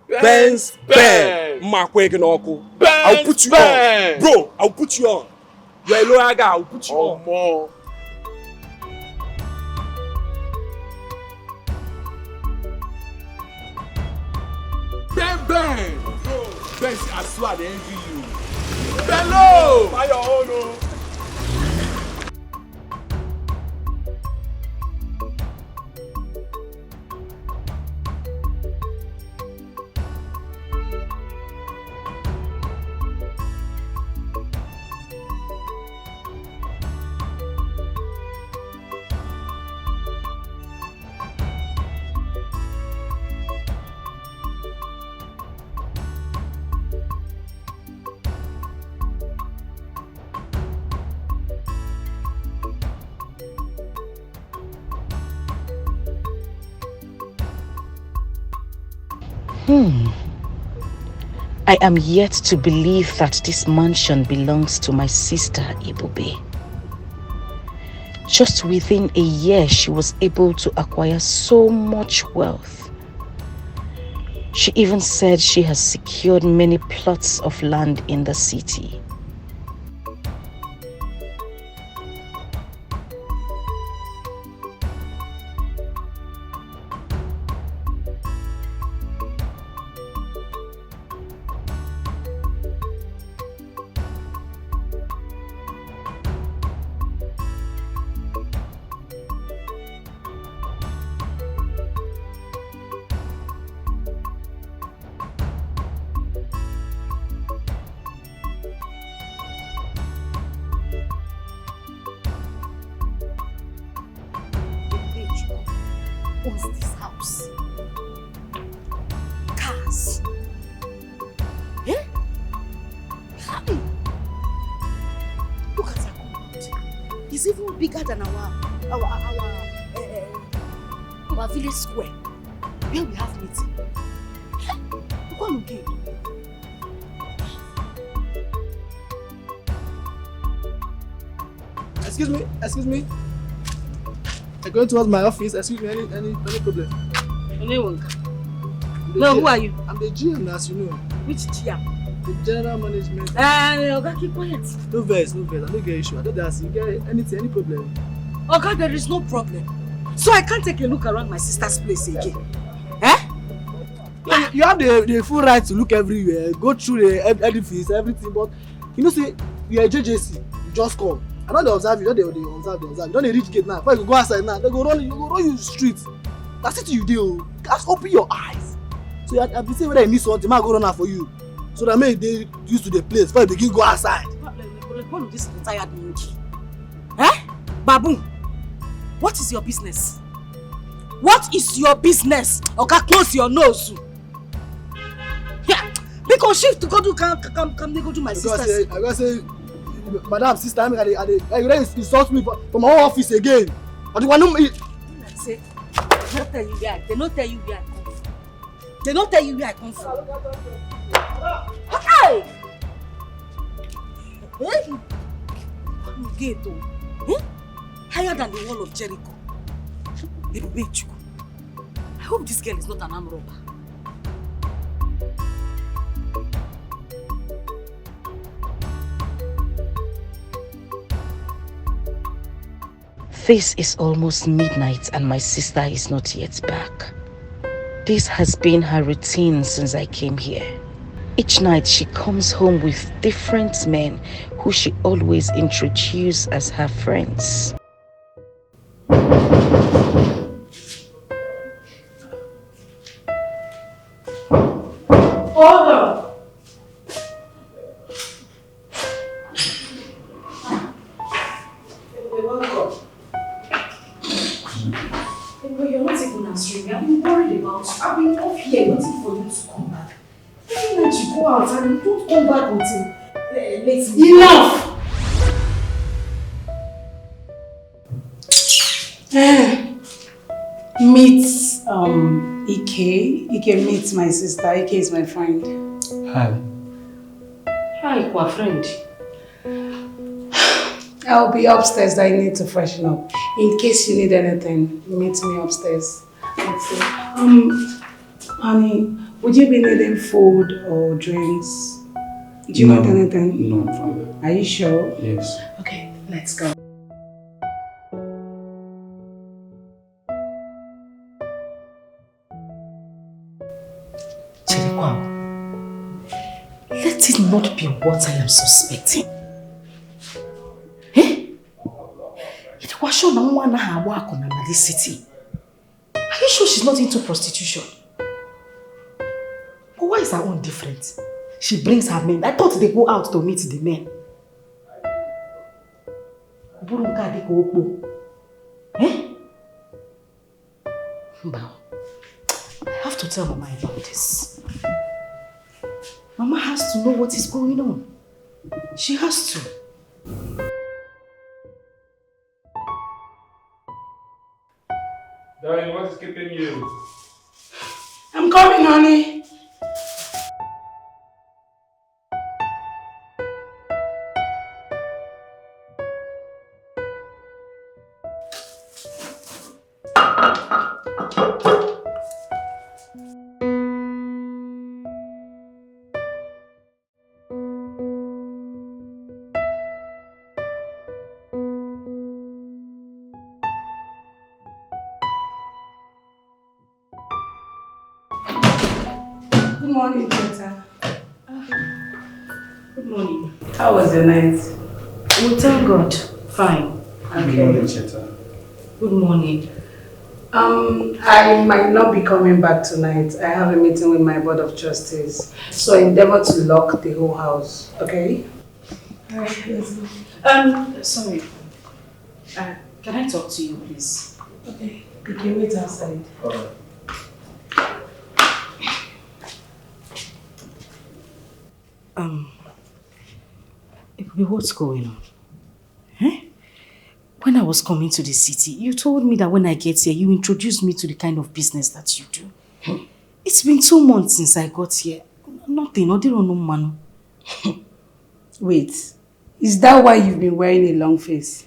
Benz Ben. Ma, kwege no, I'll put you on. Bro, I'll put you on. You're a loyal guy, I'll put you on. Omo. Ben Ben! Ben, see, I swear I dey envy you. Bello! Fire on o! Hmm. I am yet to believe that this mansion belongs to my sister Ibube. Just within a year, she was able to acquire so much wealth. She even said she has secured many plots of land in the city. Owns this house. Cars. Eh? Hi! Look at our compound. It's even bigger than our our our uh, our village square where we have meeting. Look at again. Excuse me, excuse me. I'm going towards my office. Excuse me, any any any problem? Only one. No, who are you? I'm the G M, as you know. Which G M? The general management. Uh, Oga, keep quiet. No vex, no vex. I don't get issue. I don't ask you get anything, any problem. Oga, there is no problem. So I can't take a look around my sister's place again. Eh? Yeah, you, you have the, the full right to look everywhere, go through the ed- edifice, everything, but you know, say you are J J C, you just come. I don't dey observe you, don't dey dey observe, dey observe. You don't dey reach gate now. Before you go outside now, they go run, you go run you street. That's it you do. Just open your eyes. So I, I be say whether you need something, man go run am for you. So that make you dey used to the place before you begin go outside. All of this retired monkey. Eh? Babu, what is your business? What is your business? Oga, close your nose. Yeah. Because shift to go do come come come they go do my sister's. I go say, madam, sister, I mean, I dey, I dey, you dey insult me for, for my own office again. I dey want to. Say, no tell you where I, they no tell you where I come from. They no tell you where I come from. Hey! Hey! Gate o. Hmm? Higher than the wall of Jericho. Ebube Chukwu. I hope this girl is not an armed robber. This is almost midnight and my sister is not yet back. This has been her routine since I came here. Each night she comes home with different men who she always introduces as her friends. Hold on. You're welcome. But you're not even answering me. I've been worried about you. I've been up here waiting for you to come back. Every night you go out and you don't come back until uh, late. Enough! Eh, meet um, Ike. Ike meets my sister. Ike is my friend. Hi. Hi, our friend. I'll be upstairs. I need to freshen up. In case you need anything, meet me upstairs. Okay. Um, honey, would you be needing food or drinks? Do you no, want anything? No, I'm fine. Are you sure? Yes. Okay, let's go. Let it not be what I am suspecting. Eh? It was sure no one had work on this city. Are you sure she's not into prostitution? But why is her own different? She brings her men. I thought they go out to meet the men. Burunka de Kokpo. Eh? Mba, I have to tell Mama about this. Mama has to know what is going on. She has to. Darling, what is keeping you? I'm coming, honey. Good morning, Peter. Good morning. How was your night? We thank God. Fine. Okay. Good morning, Cheta. Good morning. Um, I might not be coming back tonight. I have a meeting with my board of trustees. So I endeavor to lock the whole house, okay? Alright, let's go. Um, sorry. Uh, can I talk to you, please? Okay, you can wait outside. Alright. Um, Ebube, what's going on? Eh? When I was coming to the city, you told me that when I get here, you introduced me to the kind of business that you do. It's been two months since I got here. Nothing, nothing on no man. Wait, is that why you've been wearing a long face?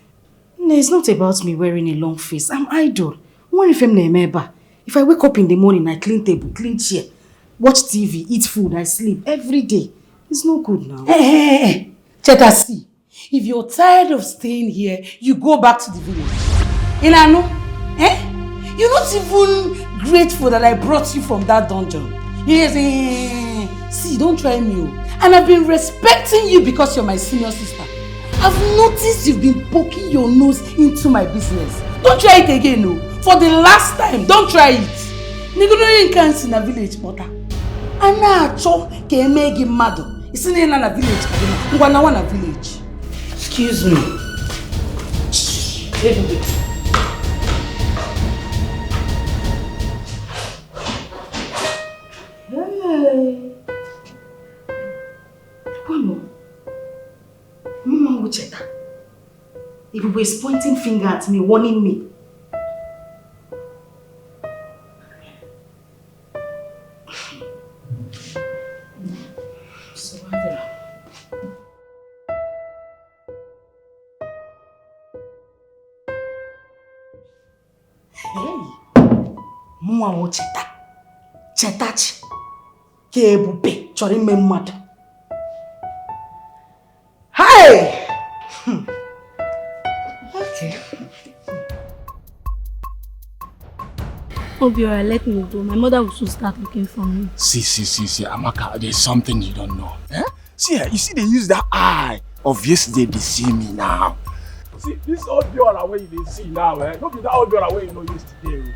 No, it's not about me wearing a long face. I'm idle. What if I'm Nemeba? If I wake up in the morning, I clean table, clean chair, watch T V, eat food, I sleep every day. It's no good now. Hey, hey, hey, hey. Cheta, see, if you're tired of staying here, you go back to the village. Ilanu, eh? You're not even grateful that I brought you from that dungeon. Yes, eh, see, don't try me. Oh. And I've been respecting you because you're my senior sister. I've noticed you've been poking your nose into my business. Don't try it again, no. For the last time, don't try it. Nigga, no, you can't see na village, mother. A na-achọ ka eme gị mmadụ. Ị sị na ị nọ na village, ka gị na ngwa na nwa na village. Excuse me. Ebube. Hey. Kwano. Mama Ucheta. Ebube is pointing finger at me, warning me. So, what the Hey, mụnwa wụ Cheta. Chetachi. Ka Ebube chọrọ ime mmadụ. Hey! Hmm. Okay. Obiora, let me go. My mother will soon start looking for me. See, see, see, see, Amaka, there's something you don't know. Eh? See, eh, you see, they use that eye of yesterday, they see me now. See, this Obiora wey you dey see now, eh? No be that Obiora wey you know yesterday. Oh.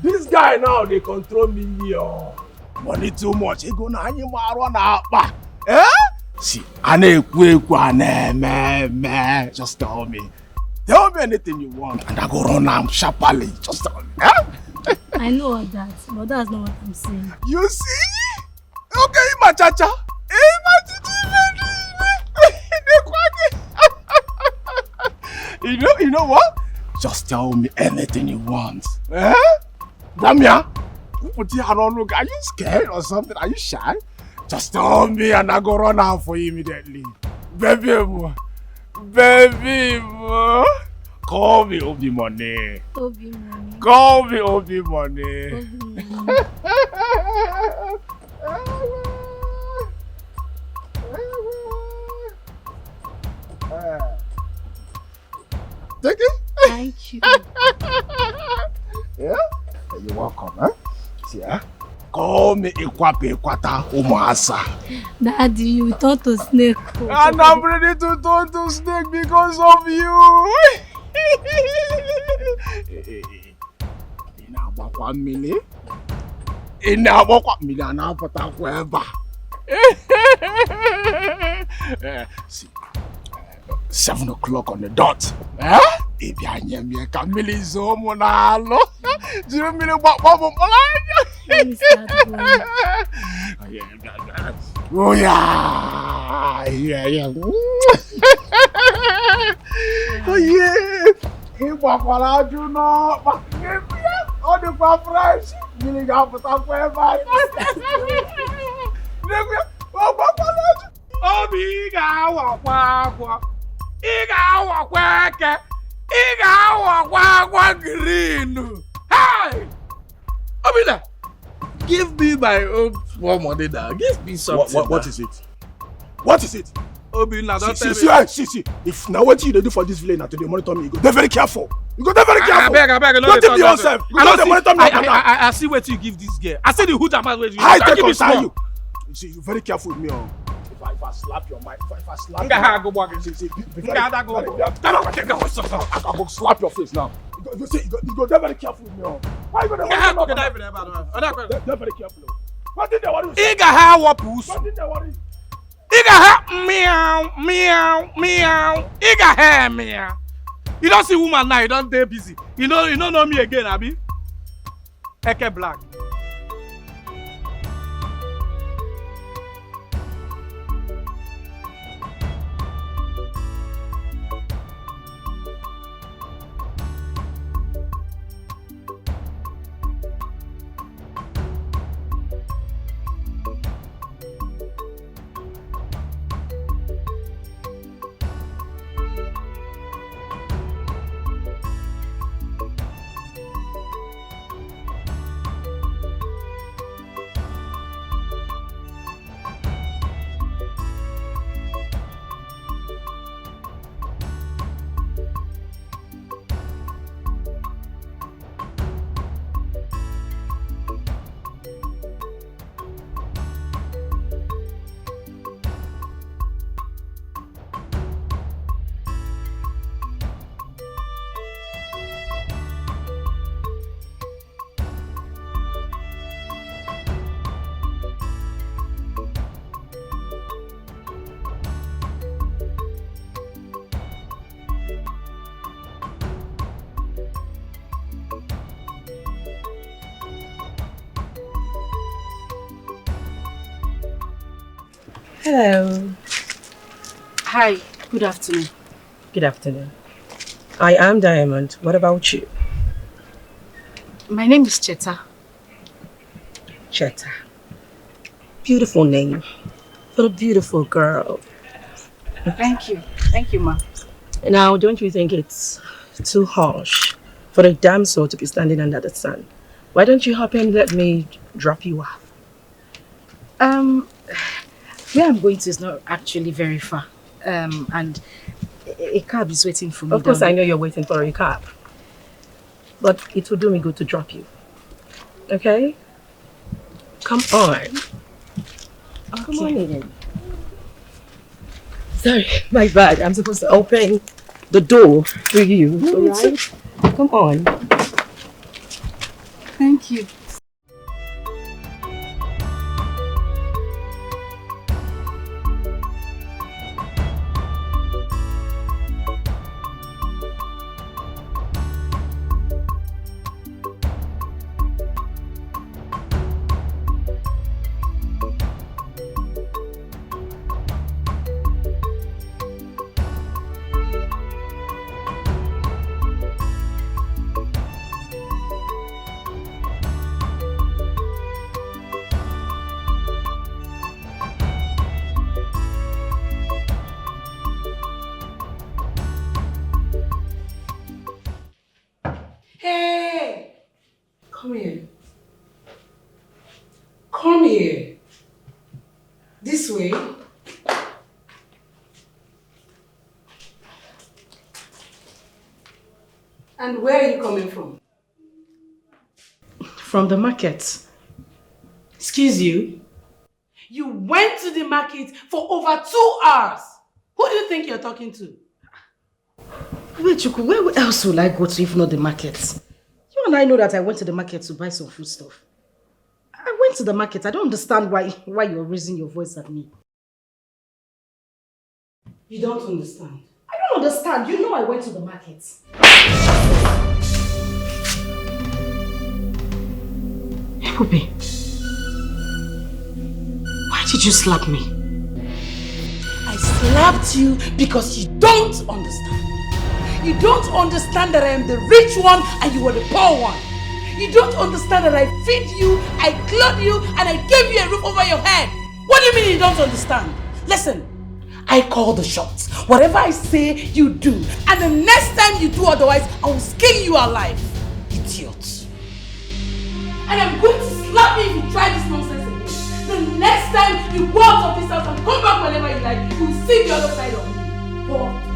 This guy now, they control me here. Money too much. He go na anyị ma arụ na akpa. Eh? See, a na-ekwu ekwu, a na-eme eme. Just tell me. Tell me anything you want, and I go run am sharply. Just tell me. Eh? I know all that, but that's not what I'm saying. You see? Okay, Ima Chacha. Ima Chichi. You know, you know what? Just tell me anything you want. Eh? Damia, put your hand on. Look, are you scared or something? Are you shy? Just tell me and I go run out for you immediately. Baby, mo. Baby, mo. Call me Obi Money. Obi Money. Call me Obi Money. Obi Money. Eh. Take it. Thank you. Yeah? You're welcome, huh? See, huh? Call me Ikwapa Ikwata Umuasa. Daddy, you turn to snake. And I'm ready to turn to snake because of you. Eh, eh, eh. Ị na-agbakwa mmiri? Ị na-agbakwa mmiri, a na-apụtakwa ebe a. Eh, see, seven o'clock on the dot. Eh? Ị bịa nye m ya ka mmiri zoo m n'alụ. Jiri mmiri gbakpọ m mkpụrụ anya. Let me start going. Oh, yeah, yeah, yeah. Oh, yeah. Yeah, yeah. Oh, yeah. Ị gbakwara ajụ n'ọkpa. Ọ dịkwa fresh. Mmiri ga-apụtakwa ebe anyị. Ọ gbakwara ajụ. Obi, ị ga-awakwa akwa. Ị ga-awakwa eke. Ị ga-awakwa akwa green. Hey! Obinna, give me my own small money now. Give me something. What, what, what is it? What is it? Obinna, don't see, tell see, me. See, see, see. If na wetin you dey do for this village na to dey monitor me, you go dey very careful. You go dey very careful. Abeg, abeg, no dey talk. Don't tip yourself. You go dey monitor me. I, I, I see wetin you give this girl. I see the hood amount wey you give. I take concern you. You see, you very careful with me, oh. If I, if I slap your mind, if I, if I slap your mind. Nga ha go gbage. See, see, be, be very, very, very, I go slap your face now. You go, you see, you go, you go dey very careful with me, oh. Why you go dey worry about that? Dey, dey very careful, oh. What did they worry you? Ị ga ha wapụ usu. What did they worry you? Ị ga ha meow, meow, meow. Ị ga ha meow. You don see woman now, you don dey busy. You know, you no know me again, abi? Eke Black. Hello. Hi, good afternoon. Good afternoon. I am Diamond. What about you? My name is Cheta. Cheta. Beautiful name for a beautiful girl. Thank you. Thank you, ma'am. Now, don't you think it's too harsh for a damsel to be standing under the sun? Why don't you hop in and let me drop you off? Um, where I'm going to is not actually very far. Um, and a, a cab is waiting for me. Of course, I know you're waiting for a cab. But it will do me good to drop you. Okay? Come on. Okay. Come on in. Sorry, my bad. I'm supposed to open the door for you. All right? Come on. Thank you. Hey! Come here. Come here. This way. And where are you coming from? From the market. Excuse you? You went to the market for over two hours. Who do you think you're talking to? Wait, Chuku, where else will I go to if not the market? You and I know that I went to the market to buy some food stuff. I went to the market. I don't understand why, why you're raising your voice at me. You don't understand. I don't understand. You know I went to the market. Ebube, why did you slap me? I slapped you because you don't understand. You don't understand that I am the rich one and you were the poor one. You don't understand that I feed you, I clothe you, and I gave you a roof over your head. What do you mean you don't understand? Listen, I call the shots. Whatever I say, you do. And the next time you do otherwise, I will skin you alive. Idiot. And I'm going to slap you if you try this nonsense again. The next time you go out of this house and come back whenever you like, you will see the other side of me. Poor thing.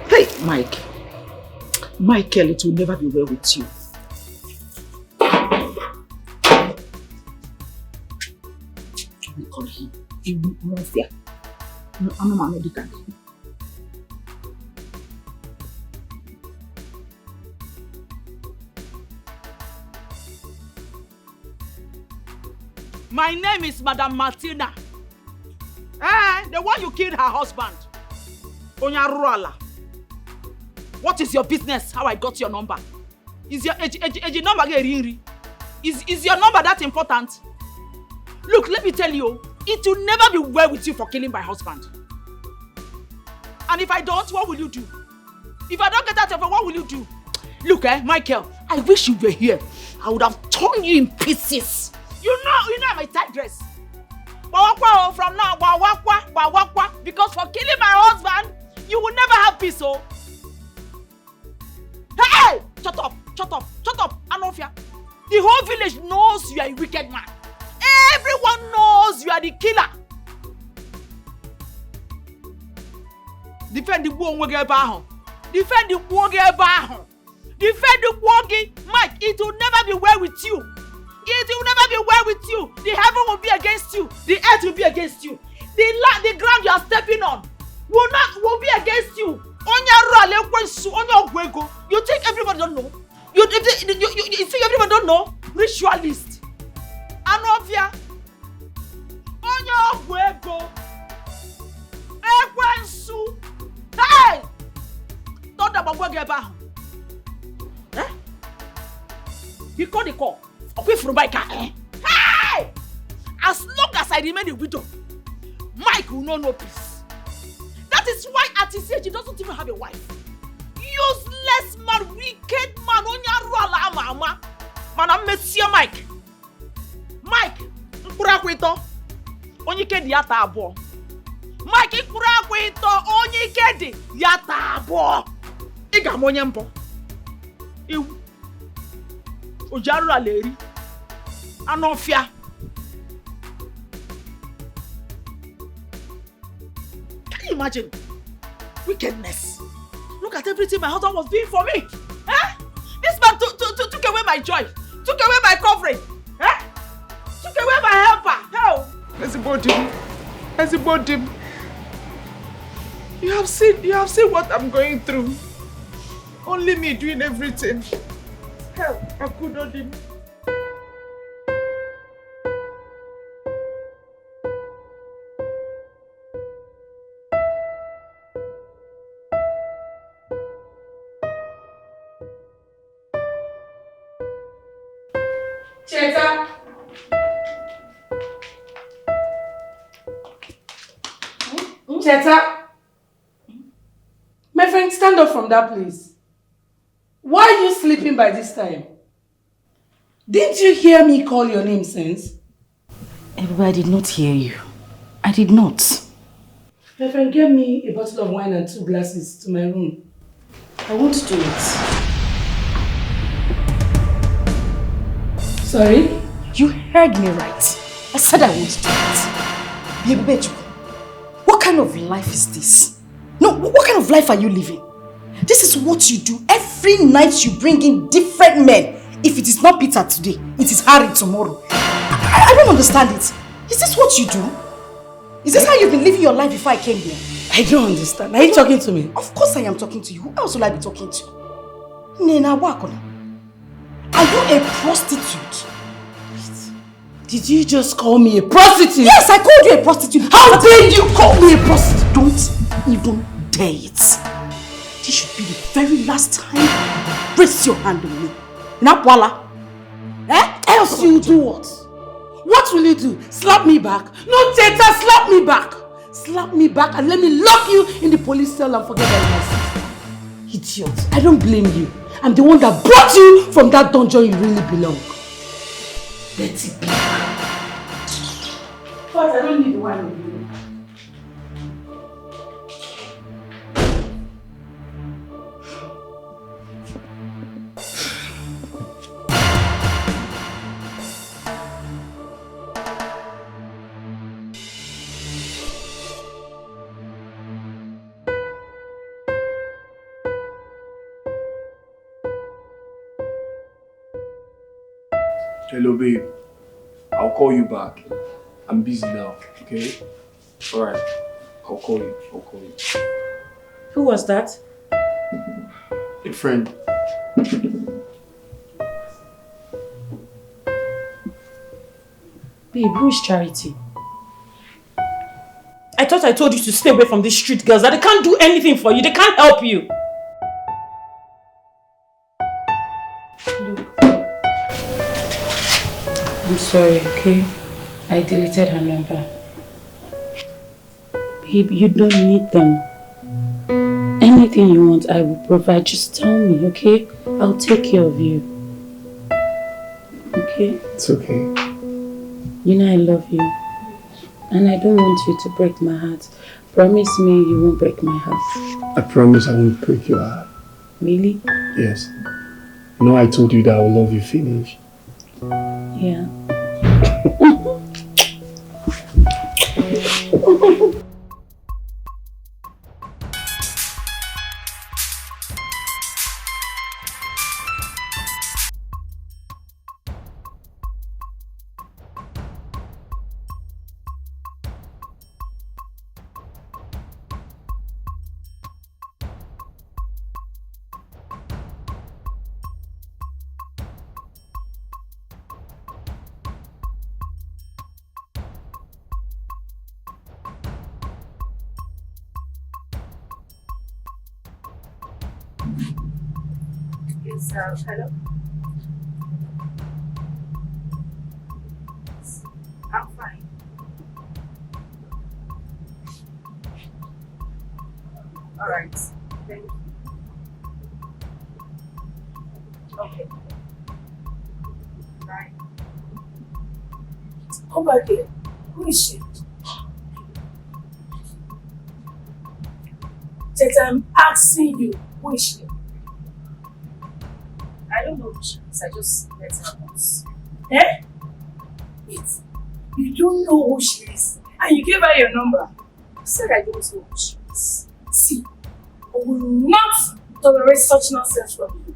Hey, Mike. Michael, it will never be well with you. Because he, he won't fear. No, I'm not gonna do that. My name is Madam Martina. Eh, the one you killed her husband. Onye arụrụ ala. What is your business how I got your number? Is your age, age, age number gị eri nri? Is, is your number that important? Look, let me tell you, it will never be well with you for killing my husband. And if I don't, what will you do? If I don't get out of it, what will you do? Look, eh, Michael, I wish you were here. I would have torn you in pieces. You know, you know I'm a tight dress. Gbawakwa o, from now, gbawakwa, gbawakwa. Because for killing my husband, you will never have peace o. Hey! Shut up! Shut up! Shut up, Anofia. The whole village knows you are a wicked man. Everyone knows you are the killer. Defend the gbuo onwe gị ebe ahụ. Defend the gbuo gị ebe ahụ. Defend the gbuo gị. Mike, it will never be well with you. It will never be well with you. The heaven will be against you. The earth will be against you. The land, the ground you are stepping on will not will be against you. Onye arụ ala, ekwensu, onye ọgwụ ego. You think everybody don't know? You, you, you, you, you, you think everybody don't know? Ritualist. Anofia. Onye ọgwụ ego. Ekwensu. Hey! Thunder gbagbuo gị ebe ahụ. Eh? Biko, biko. Ọkwa ifuru Mike a, eh? Hey! As long as I remain a widow, Mike will know no peace. That is why Auntie C H doesn't even have a wife. Useless man, wicked man, onye arụ ala ama ama. Mana m mesie Mike. Mike, mkpụrụ akwa ịtọ, onye ike dị ya taa abụọ. Mike, mkpụrụ akwa ịtọ, onye ike dị ya taa abụọ. Ị ga-ama onye mbụ. Ewu. O ji arụ ala eri. Anofia. Can you imagine? Wickedness. Look at everything my husband was doing for me. Eh? This man took, took, took, took away my joy, took away my covering. Eh? Took away my helper. Hell. Ezigbo di m. Ezigbo di m. You have seen, you have seen what I'm going through. Only me doing everything. Hell, Akudo di m. Cheta. Cheta. My friend, stand up from that place. Why are you sleeping by this time? Didn't you hear me call your name since? Everybody, I did not hear you. I did not. My friend, get me a bottle of wine and two glasses to my room. I won't do it. Sorry? You heard me right. I said I won't do it. Baby Beju, what kind of life is this? No, wh- what kind of life are you living? This is what you do. Every night you bring in different men. If it is not Peter today, it is Harry tomorrow. I, I don't understand it. Is this what you do? Is this how you've been living your life before I came here? I don't understand. Are you talking to me? Of course I am talking to you. Who else will I be talking to? Nena Wakona. Are you a prostitute? Did you just call me a prostitute? Yes, I called you a prostitute. How dare you call me a prostitute? Don't even dare it. This should be the very last time you raise your hand on me. Napwala. Eh? Else you do what? What will you do? Slap me back? No, Teta, slap me back. Slap me back and let me lock you in the police cell and forget that you are sick. Idiot. I don't blame you. I'm the one that brought you from that dungeon you really belong. Dirty pig. But I don't need one of you. Hello, babe. I'll call you back. I'm busy now, okay? Alright. I'll call you. I'll call you. Who was that? A friend. Babe, who is Charity? I thought I told you to stay away from these street girls, that they can't do anything for you, they can't help you. Look, I'm sorry, okay? I deleted her number. Babe, you don't need them. Anything you want, I will provide. Just tell me, okay? I'll take care of you. Okay? It's okay. You know I love you. And I don't want you to break my heart. Promise me you won't break my heart. I promise I won't break your heart. Really? Yes. You know I told you that I will love you finish. Yeah. Yes, uh, hello. I'm fine. All right. Thank you. Okay. Bye. Come back here. Who is she? Tete, I'm asking you, who is she? I don't know who she is. I just met her once. Eh? Wait. You don't know who she is. And you gave her your number. I said I don't know who she is. See, I will not tolerate such nonsense from you.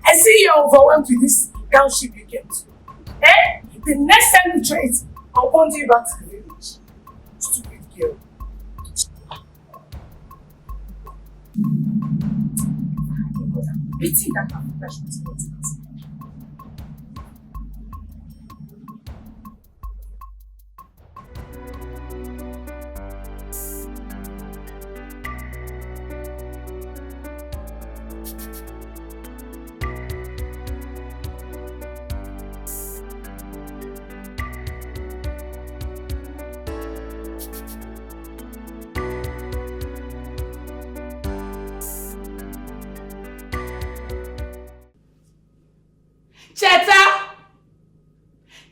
I see you're overwhelmed with this township you came to. Eh? The next time you try it, I'll bundle you back to the village. Stupid girl. Beating that Africa should not. Cheta!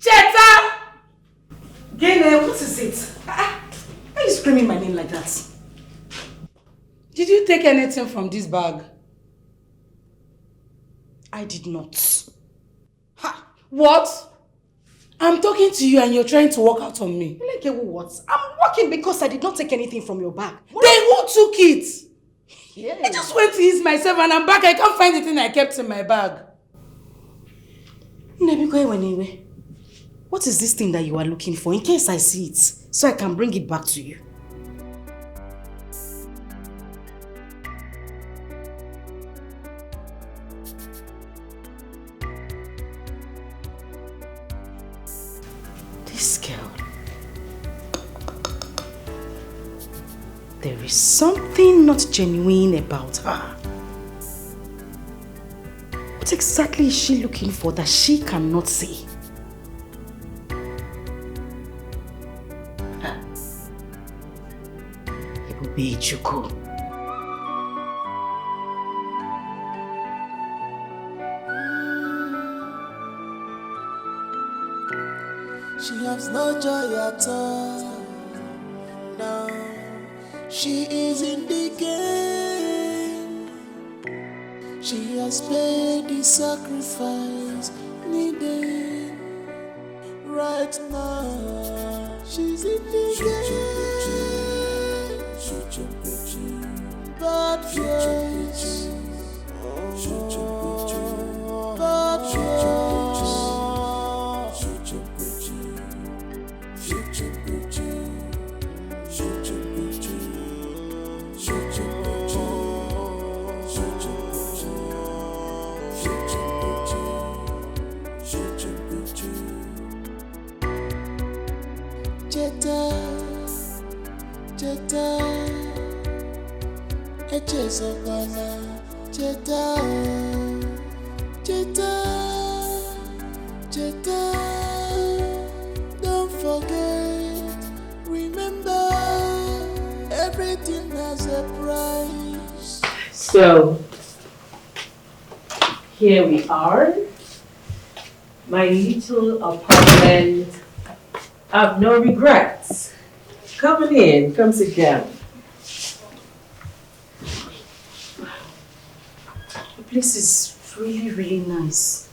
Cheta! Gene, what is it? Ah, ah. Why are you screaming my name like that? Did you take anything from this bag? I did not. Ha! What? I'm talking to you and you're trying to walk out on me. Like what? I'm walking because I did not take anything from your bag. Then who took it? Yeah. I just went to ease myself and I'm back. I can't find the thing I kept in my bag. Nebiko Ewenigwe, what is this thing that you are looking for in case I see it so I can bring it back to you? This girl. There is something not genuine about her. What exactly is she looking for that she cannot see? Huh. Ebube Chukwu. She has no joy at all. Now she is in the game. She has paid the sacrifice needed. Right now, she's in the game. Bad choice. Bad choice. Cheta, cheta, echezọkwana, cheta, cheta, cheta, don't forget, remember, everything has a price. So, here we are. My little apartment. I have no regrets. Come on in, come sit down. The place is Really, really nice.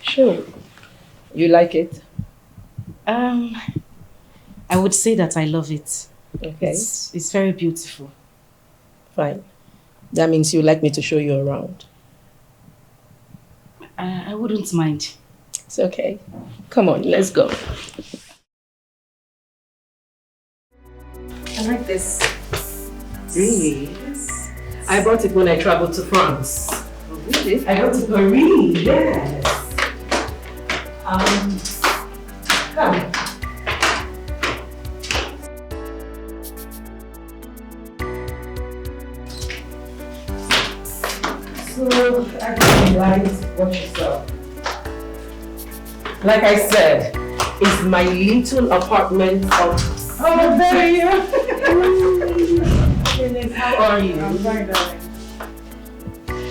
Sure. You like it? Um, I would say that I love it. Okay. It's, it's very beautiful. Fine. That means you like me to show you around. I, I wouldn't mind. It's okay. Come on, let's go. I like this. Really? I bought it when I traveled to France. Oh, really? I bought it for Paris, yes. Um, come. So, I think you like, watch yourself. Like I said, it's my little apartment of. Oh, there you. How are you? I'm fine, darling.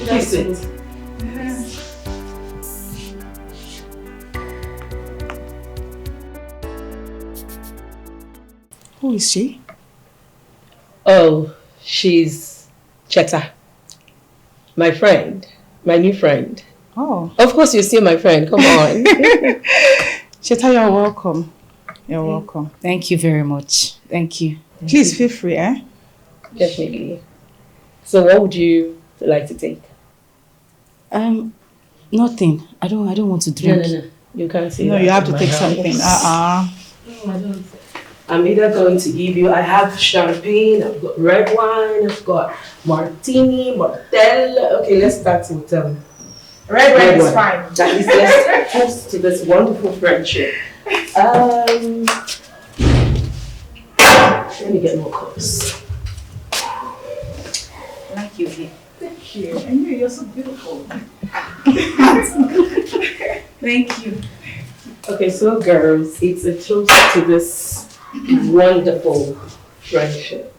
Kiss it. Who is she? Oh, she's Cheta. My friend. My new friend. Oh. Of course, you're still my friend. Come on. Cheta, you're welcome. You're welcome. Thank you very much. Thank you. Please feel free, eh? Definitely. So, what would you like to take? Um, nothing. I don't. I don't want to drink. No, no, no. You can't say No, that you have in to my take something. house. Uh-uh. No, I don't. I'm either going to give you. I have champagne. I've got red wine. I've got martini, martell. Okay, let's start with um. Red wine is fine. That is, let's toast to this wonderful friendship. Um, let me get more cups. Like you here. Thank you. And you, you're so beautiful. Thank you. Okay, so girls, it's a toast to this wonderful friendship.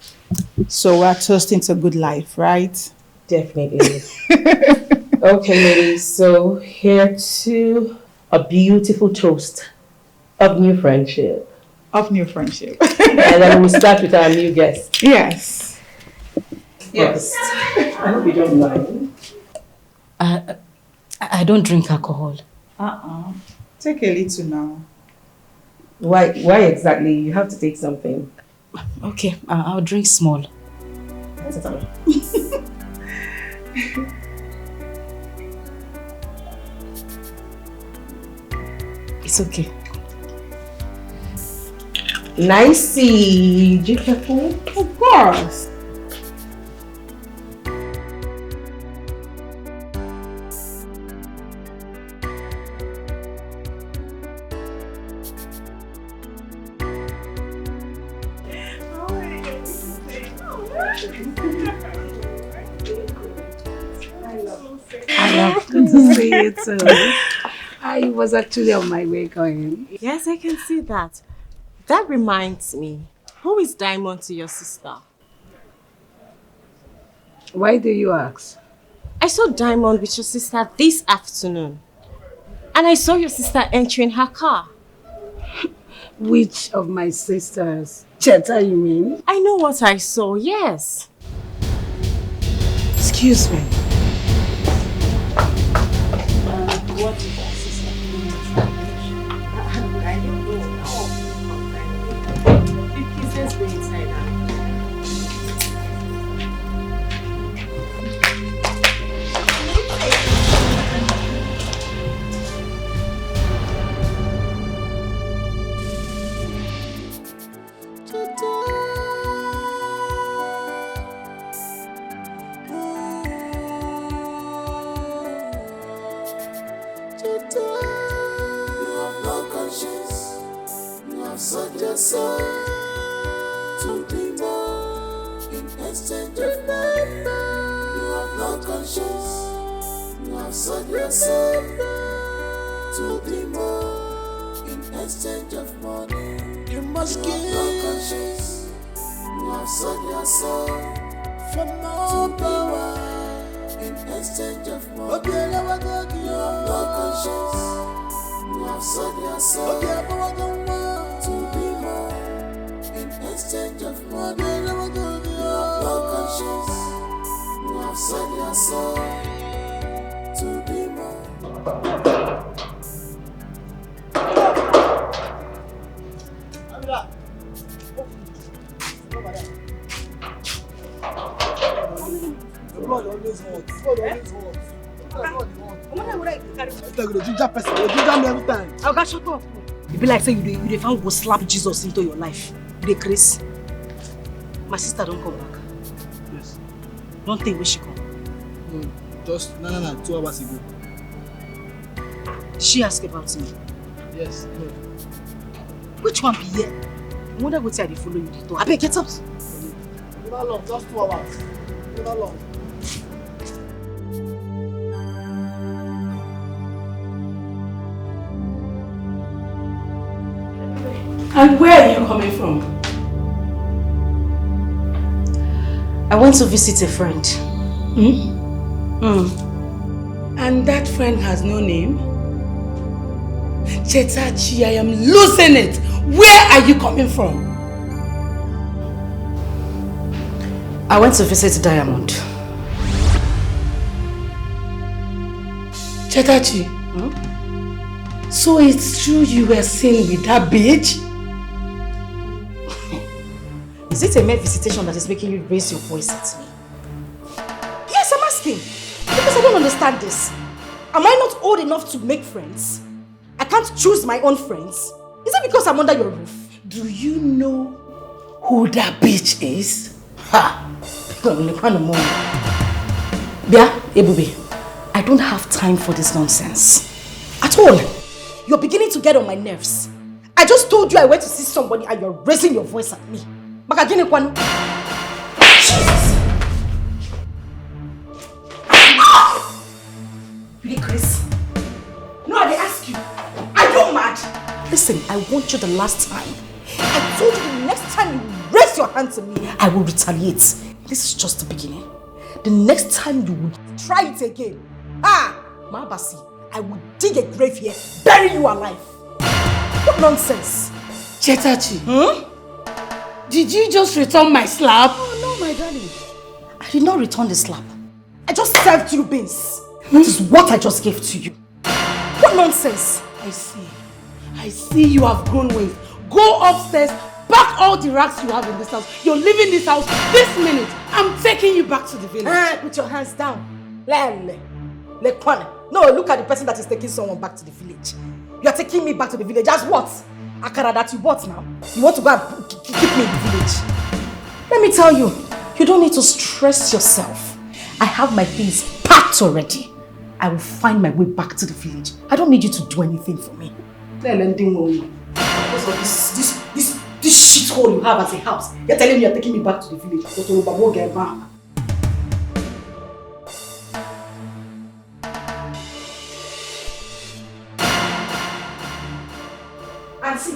So we're toasting to good life, right? Definitely. Okay, ladies, so here to a beautiful toast of new friendship. Of new friendship. And then we start with our new guest. Yes. Yes. I hope you don't mind. I, I I don't drink alcohol. Uh-uh. Take a little now. Why? Why exactly? You have to take something. Okay, I- I'll drink small. That's fine. It's okay. Nicey, do you care for me? Of course. I love to see you too. I was actually on my way going. Yes, I can see that. That reminds me. Who is Diamond to your sister? Why do you ask? I saw Diamond with your sister this afternoon. And I saw your sister entering her car. Which of my sisters? Cheta, you mean? I know what I saw, yes. Excuse me. What is that, sister? I don't know. Please, let's go inside now. You have no conscience. You have sold yourself to demon in exchange of money. You have no conscience. You have sold yourself to demon in exchange of money. You must give. You have no conscience. You have sold yourself for more power in exchange of money. You have no conscience. You have sold yourself to be more in exchange of money. You have no conscience. You have sold yourself Blood always hot. Blood always hot. Blood always hot. I tell you, the ginger person, the ginger me every time. Oga, shut up. E be like say you dey, you dey find go slap Jesus into your life. You dey craze. My sister don come back. Yes. Don't think we should come. No, just, no, no, no, two hours ago. Did she ask about me? Yes. No. Which one be here? I wonder wetin I dey follow you dey talk. Abeg, get up. Never long, just two hours. Never long. And where are you coming from? I went to visit a friend. Hmm? Hmm. And that friend has no name? Chetachi, I am losing it. Where are you coming from? I went to visit Diamond. Chetachi, hmm? So it's true you were seen with that bitch? Is it a mere visitation that is making you raise your voice at me? Yes, I'm asking. Because I don't understand this. Am I not old enough to make friends? I can't choose my own friends? Is it because I'm under your roof? Do you know who that bitch is? Ha! Bia, Ebube, I don't have time for this nonsense. At all. You're beginning to get on my nerves. I just told you I went to see somebody and you're raising your voice at me. Maka gịnị kwanụ? Jesus! You dey craze? No, I dey ask you. Are you mad? Listen, I want you the last time. I told you the next time you raise your hand to me, I will retaliate. This is just the beginning. The next time you would try it again, ah, Mabasi, I will dig a grave here, bury you alive. What nonsense! Chetachi, hmm? Did you just return my slap? Oh no, my darling. I did not return the slap. I just served you beans. That is what I just gave to you. What nonsense! I see. I see you have grown wings. Go upstairs, pack all the rags you have in this house. You're leaving this house this minute. I'm taking you back to the village. Eh, put your hands down. Lele. Lekwana. No, look at the person that is taking someone back to the village. You are taking me back to the village. As what? Akara that you bought now? You want to go and p- k- k- keep me in the village? Let me tell you, you don't need to stress yourself. I have my things packed already. I will find my way back to the village. I don't need you to do anything for me. Lele, ndị nwe ụlọ. Because of this, this, this, this shithole you have as a house, you're telling me you're taking me back to the village. Otoro Babo Gaiba. And see,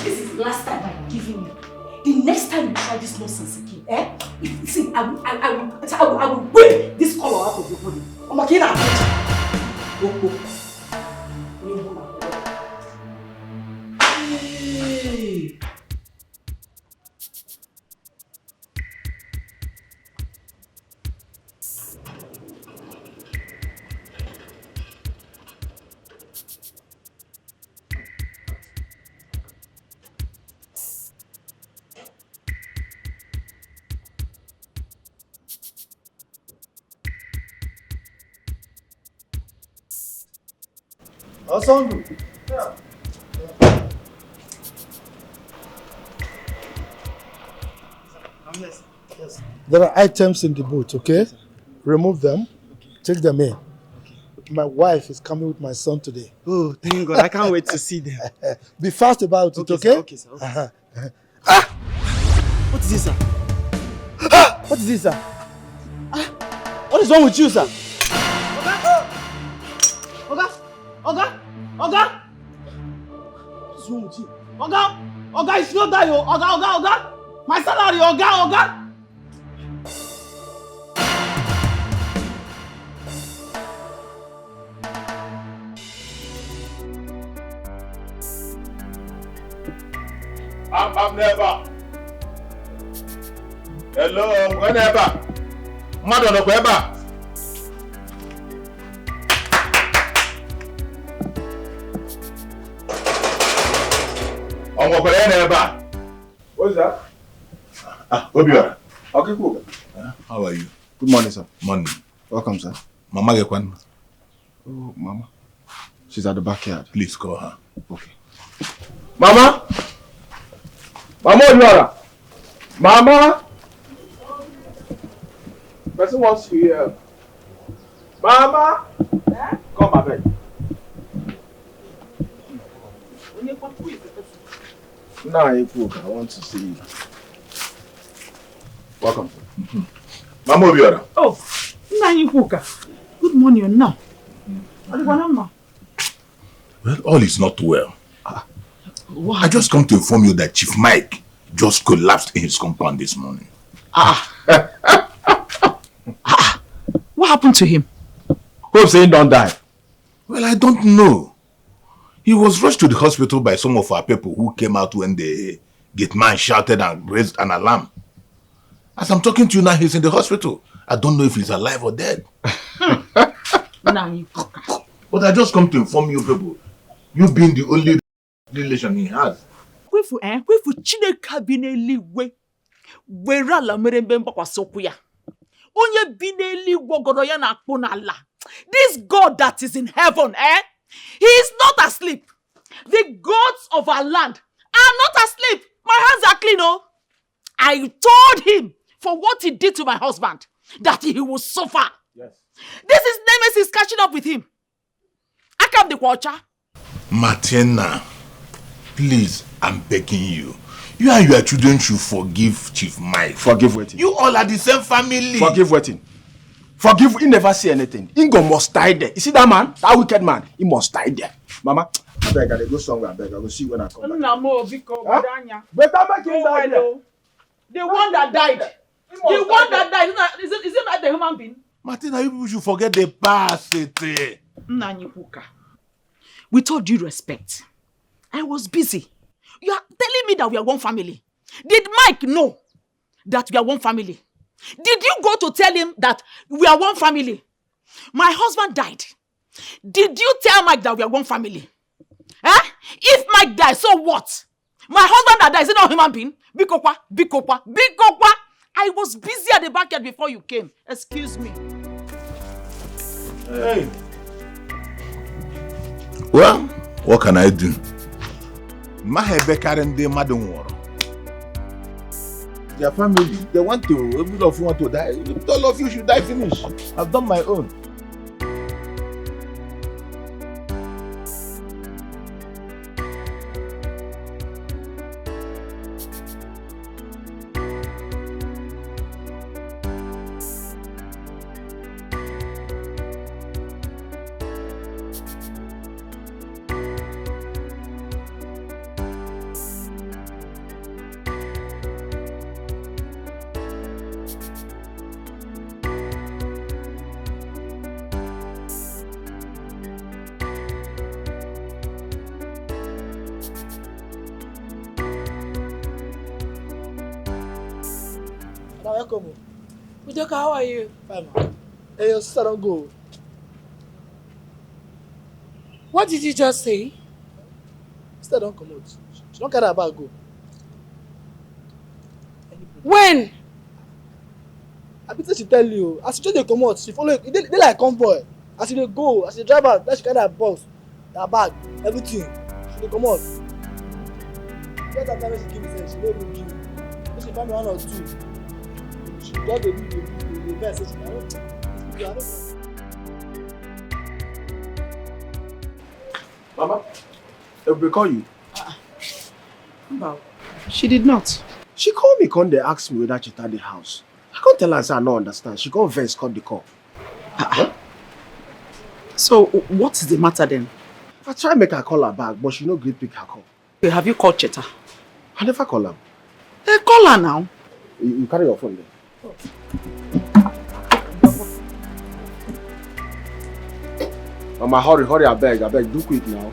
this is the last time I'm giving you. The next time you try this nonsense again, eh? If, see, I will, I, I will, I will, I will whip this color out of your body. I'm like, "Ina." Oh, oh. Hey. Osondu. Yes. There are items in the boot, okay? Remove them, take them in. My wife is coming with my son today. Oh, thank God. I can't wait to see them. Be fast about it, okay? Okay, sir. Okay, sir. Okay. Uh-huh. Ah! What is this, sir? Ah! What is this, sir? Ah! What is wrong with you, sir? Oga! Oga! Oga! Oga! What is wrong with you? Oga! Oga, it's not that, yo. Oga, oga, oga! My salary, oga, oga! Kpamkpam n'ebe a. Hello, ngwa n'ebe a. Mmadụ nọkwa ebe a? Ọ nwekwara ya n'ebe a? What's that? Ah, Obiora. Okay, cool. How are you? Good morning, sir. Morning. Welcome, sir. Mama gị kwanụ? Oh, Mama. She's at the backyard. Please call her. Okay. Mama! Mama Obiora! Mama! Person wants to hear. Mama! Eh? Come, abeg. Nna Ikwuka, I want to see you. Welcome. Mama Obiora. Oh, Nna Ikwuka. Good morning, now. Adịkwana mma? Well, all is not well. Ah, what I just come to inform you that Chief Mike just collapsed in his compound this morning. Ah. Ah, what happened to him? Hope say he don't die. Well, I don't know. He was rushed to the hospital by some of our people who came out when the gate man shouted and raised an alarm. As I'm talking to you now, he's in the hospital. I don't know if he's alive or dead. Nna Ikwuka. But I just come to inform you people, you being the only relation he has. Kwefu, eh? Kwefu Chineke bi n'eluigwe. Were ala mere mbe mgbakwasị ụkwụ ya. Onye bi n'eluigwe ọgọdọ ya na-akpụ n'ala. This God that is in heaven, eh? He is not asleep. The gods of our land are not asleep. My hands are clean, oh. I told him for what he did to my husband that he will suffer. Yes. This is Nemesis catching up with him. Aka m dịkwa ọcha. Martina, please, I'm begging you. You and your children should forgive Chief Mike. Forgive wetin? You all are the same family. Forgive wetin? Forgive, he never say anything. He go must die there. You see that man? That wicked man, he must die there. Mama, abeg, I dey go somewhere, abeg. I go see when I come back. Nna m, biko, huh? Gbado anya. Better make him die there. The one that died. The one that died, is it, is it not the human being? Martina, you people should forget the past, eh. Nna Ikwuka, with all due respect, I was busy. You are telling me that we are one family. Did Mike know that we are one family? Did you go to tell him that we are one family? My husband died. Did you tell Mike that we are one family? Eh? If Mike died, so what? My husband that died, is he not a human being? Biko kwa, biko kwa, biko kwa. I was busy at the backyard before you came. Excuse me. Hey. Well, what can I do? Maha ebekarị ndị mmadụ nwụrụ. Their family, they want to, every of you want to die. All of you should die finish. I've done my own. Now, welcome. Udoka, how are you? Fine, ma. Hey, your sister don't go. What did you just say? Sister don't come out. She don't carry her bag go. When? I be say she tell you. As she just dey comot, she follow. E dey, dey like convoy. As she dey go, as she dey drive out, that she carry her box, her bag, everything. She dey comot. Get her time, she give me sense. She no even give me. Make she find me one or two. She just dey do, dey do, dey, dey vex. Say she, I don't, I don't. Mama, Ebube call you. Mba, she did not. She call me, come dey ask me whether Cheta dey house. I come tell her say I no understand. She come vex, cut the call. So, what is the matter then? I try make her call her back, but she no gree pick her call. Okay, have you called Cheta? I never call am. Eh, call her now. You, you carry your phone there. Mama, hurry, hurry, abeg, abeg, do quick now.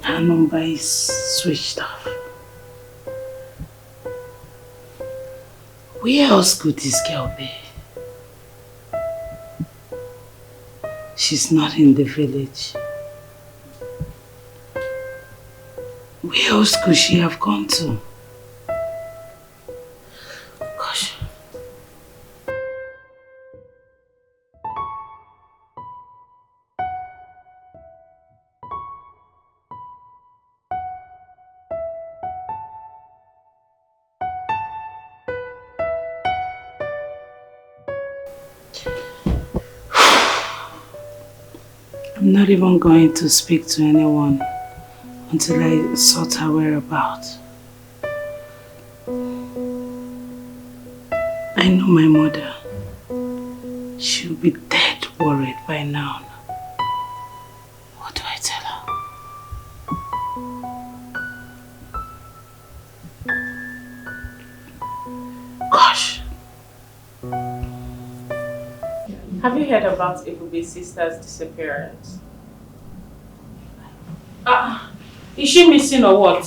Her number is switched off. Where else could this girl be? She's not in the village. Where else could she have gone to? Gosh. I'm not even going to speak to anyone until I sort her whereabouts. I know my mother. She'll be dead worried by now. What do I tell her? Gosh. Have you heard about Ebube's sister's disappearance? Ah, is she missing or what?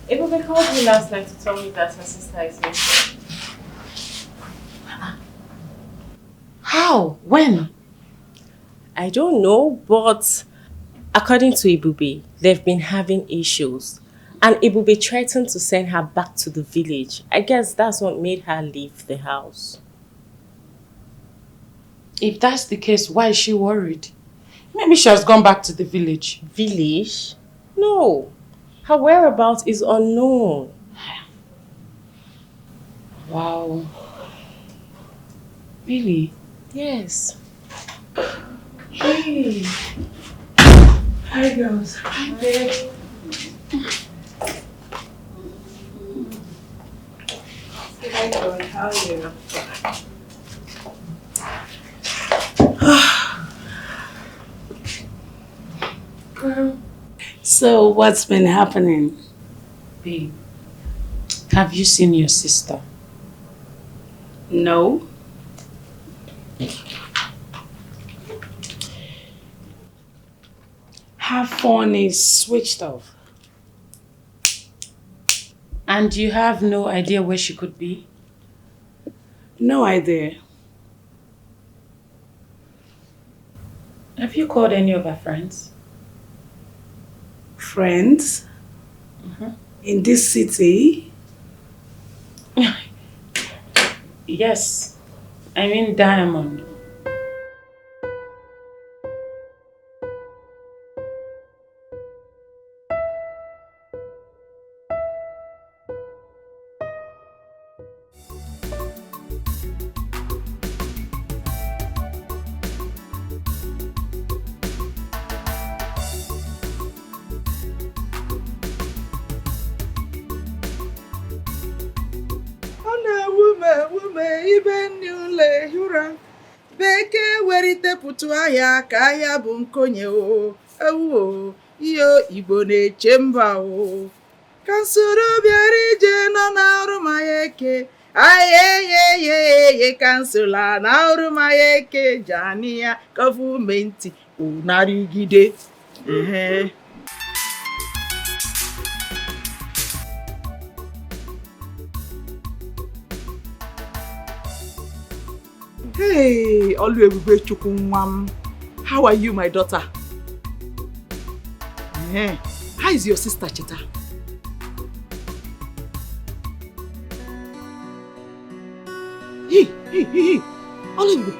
Ebube called me last night to tell me that her sister is missing. How? When? I don't know, but according to Ebube, they've been having issues. And Ebube threatened to send her back to the village. I guess that's what made her leave the house. If that's the case, why is she worried? Maybe she has gone back to the village. Village? No. Her whereabouts is unknown. Wow. Really? Yes. Hey. Hi, girls. Hi, babe. Hi, girl. How are you? So, what's been happening? Babe, have you seen your sister? No. Her phone is switched off. And you have no idea where she could be? No idea. Have you called any of her friends? Friends? Mm-hmm. In this city? Yes. I mean Diamond. Ọ na-ewu m ewu m ibe nne ụlọ ehi ụra. Bekee werite pụtụ ahịa ka ahịa bụ nkonye o. Ewu o, ihe Igbo na-eche mba o. Kansụl bịara ije nọ n'arụ ma ya eke. Ayeyeyeye, kansụla na-arụ ma ya eke ji anị ya gọọmenti o narịgide. Ehe. Hey, Oluebube Chukwu nwa m. How are you, my daughter? Eh, how is your sister, Cheta? Hey, hey, hey, hey. Oluebube,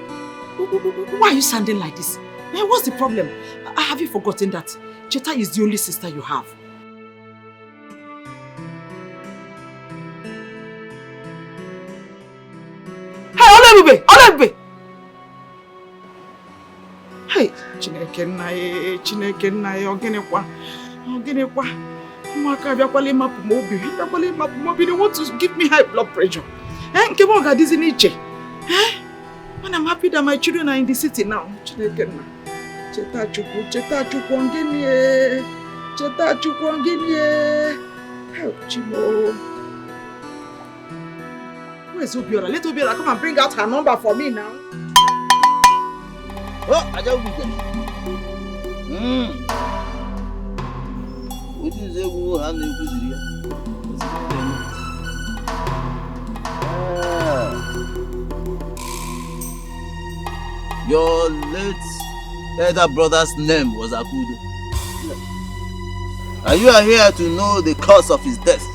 wh- wh- wh- wh- why are you sounding like this? Eh, what's the problem? Uh, have you forgotten that Cheta is the only sister you have? Hey, Oluebube! Oluebube! Hey, Chineke nna ya, Chineke nna ya, ọ gịnịkwa? Ọ gịnịkwa? Ụmụaka abịakwala ịmapụ m obi, abịakwala ịmapụ m obi, they want to give me high blood pressure. Eh, nke m ọ ga-adịzi n'iche? Eh? When I'm happy that my children are in the city now. Chineke nna. Cheta Chukwu, Cheta Chukwu, ọ gịnị e? Cheta Chukwu, ọ gịnị e? Help, Chimo. Where's Obiora? Let Obiora come and bring out her number for me now. Oh, Ajabuja. Mm. Wetin is egwu ha na-ekwuziri ya? Ah. Your late elder brother's name was Akudo. And you are here to know the cause of his death.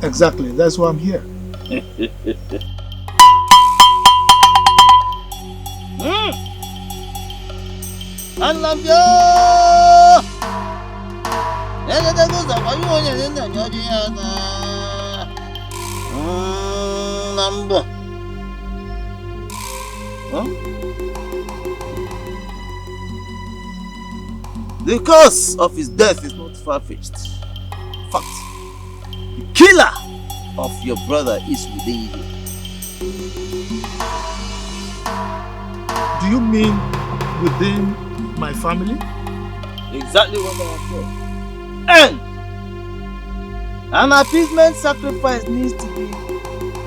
Exactly, that's why I'm here. Hmm. Anambio! Egedege ụzọ gwa ya onye na-enye ọjị ya na. Hmm, na mba. Huh? The cause of his death is not far-fetched. In fact, the killer of your brother is within you. Do you mean within my family? Exactly what I said. And an appeasement sacrifice needs to be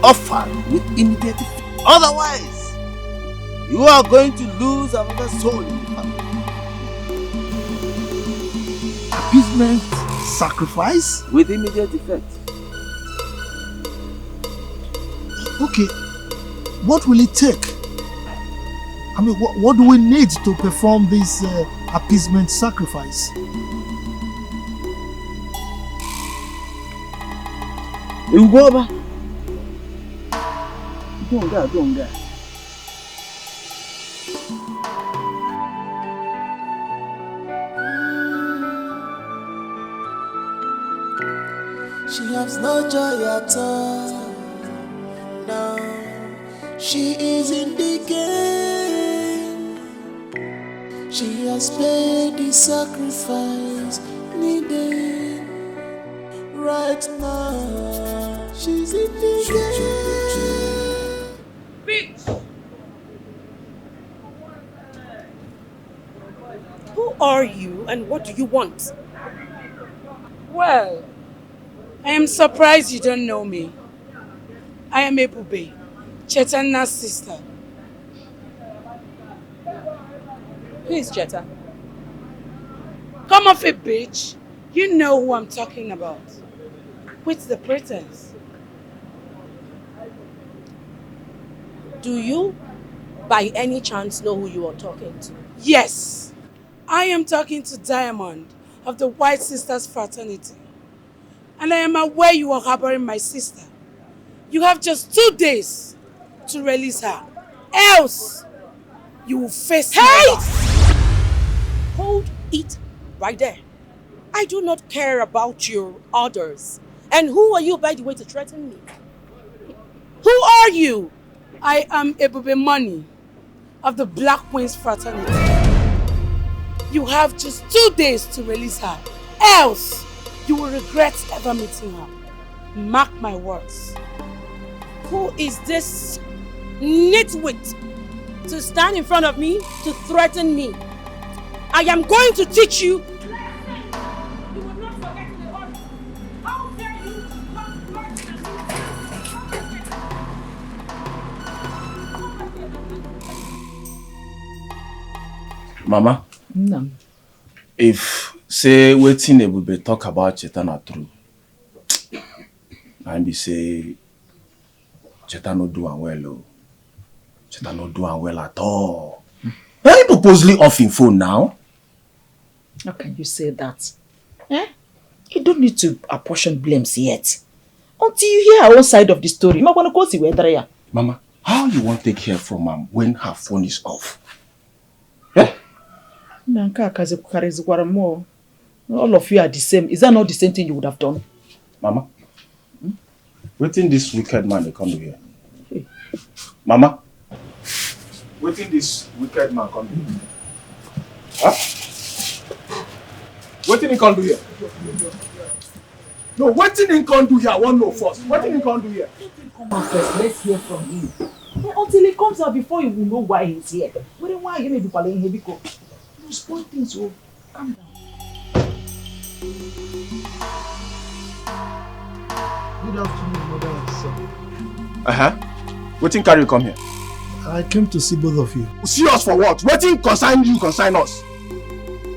offered with immediate effect. Otherwise, you are going to lose another soul in the family. Appeasement sacrifice? With immediate effect. Okay, what will it take? I mean, what, what do we need to perform this uh, appeasement sacrifice? Ugoba. Donga, donga. She has no joy at all. Now she is in the game. She has paid the sacrifice needed. Right now, she's in the game. Bitch! Who are you and what do you want? Well, I am surprised you don't know me. I am Ebube, Chetanna's sister. Please, Cheta. Come off it, bitch. You know who I'm talking about. Quit the pretense. Do you, by any chance, know who you are talking to? Yes. I am talking to Diamond of the White Sisters Fraternity. And I am aware you are harboring my sister. You have just two days to release her. Else, you will face my wrath. Hold it right there. I do not care about your orders. And who are you, by the way, to threaten me? Who are you? I am Ebube Money of the Black Queens Fraternity. You have just two days to release her. Else, you will regret ever meeting her. Mark my words. Who is this nitwit to stand in front of me to threaten me? I am going to teach you. You will not forget the order. How dare you? Mama, Nna m. If say wetin Ebube talk about Cheta na true, na im be say Cheta no do am well o. Cheta no do am well at all. Na him purposely off him phone now. How can you say that? Eh? You don't need to apportion blames yet. Until you hear her own side of the story. Makwana kosi wetara ya. Mama, how you wan take hear from am when her phone is off? Na nke a kazi-, karịzikwara m o. All of you are the same. Is that not the same thing you would have done? Mama, wetin this wicked man dey come do here? Mama, wetin this wicked man come do? Huh? Wetin he come do here? No, wetin he come do here? I wan know first. Wetin he come do here? Come out first. Let's hear from him. Eh, until he comes out before you will know why he's here. Were why you may be calling here because you spoil things. Oh, calm down. Good afternoon, mother and son. Uh-huh. Wetin carry you come here? I came to see both of you. See us for what? Wetin concern you concern us?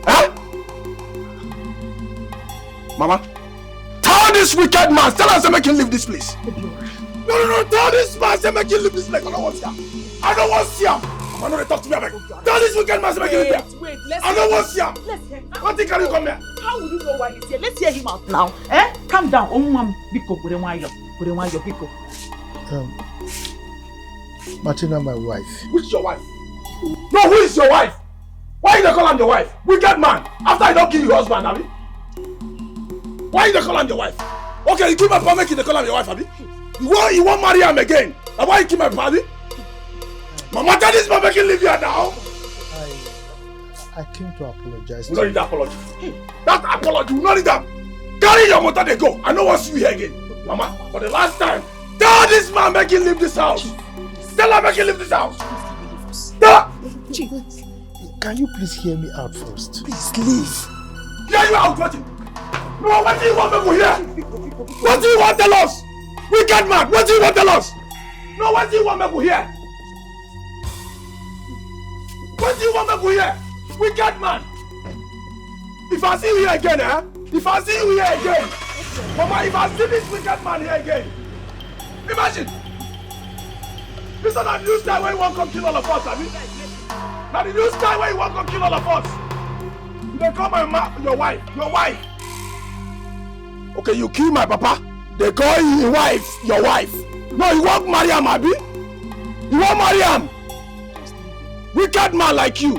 Huh? Mama, tell this wicked man, tell am say make him leave this place. No, no, no, tell this man say make him leave this place. I don't want that. I don't want see am. Mama, no dey talk to me, abeg. Tell this wicked man say make he leave here. Wait, wait, let's I don't want see am. Let's hear. Wetin carry you come here? How will you know why he's here? Let's hear him out now. Eh? Calm down, Omumam. Biko, kwere nwayọ, kwere nwayọ, biko. Um, Martina, my wife. Which is your wife? No, who is your wife? Why you dey call am your wife? Wicked man. After you don kill your husband, abi? Why you dey call am your wife? Okay, you kill my papa, make you dey call am your wife, abi? You wan, you wan marry am again? Na why you kill my papa, abi? Mama, tell this man make he leave here now. I, I came to apologize. We no need that apology. That apology, we no need am. Carry your motor dey go. I no wan see you here again. Mama, for the last time, tell this man make he leave this house. Tell am make he leave this house. Tell am. Can you please hear me out first? Please leave. Hear you out, wetin? No, wetin you wan make we hear? Wetin you wan tell us? Wicked man, wetin you wan tell us? No, wetin you wan make we hear? Wetin you wan make we hear? Wicked man. If I see you here again, eh? If I see you here again, Mama, if I see this wicked man here again, imagine. This one na the new style wey you wan come kill all of us, abi? Na the new style wey you wan come kill all of us. You dey call my ma, your wife, your wife. Okay, you kill my papa. Dey call him wife, your wife. No, you wan marry am, abi? You wan marry am? Wicked man like you.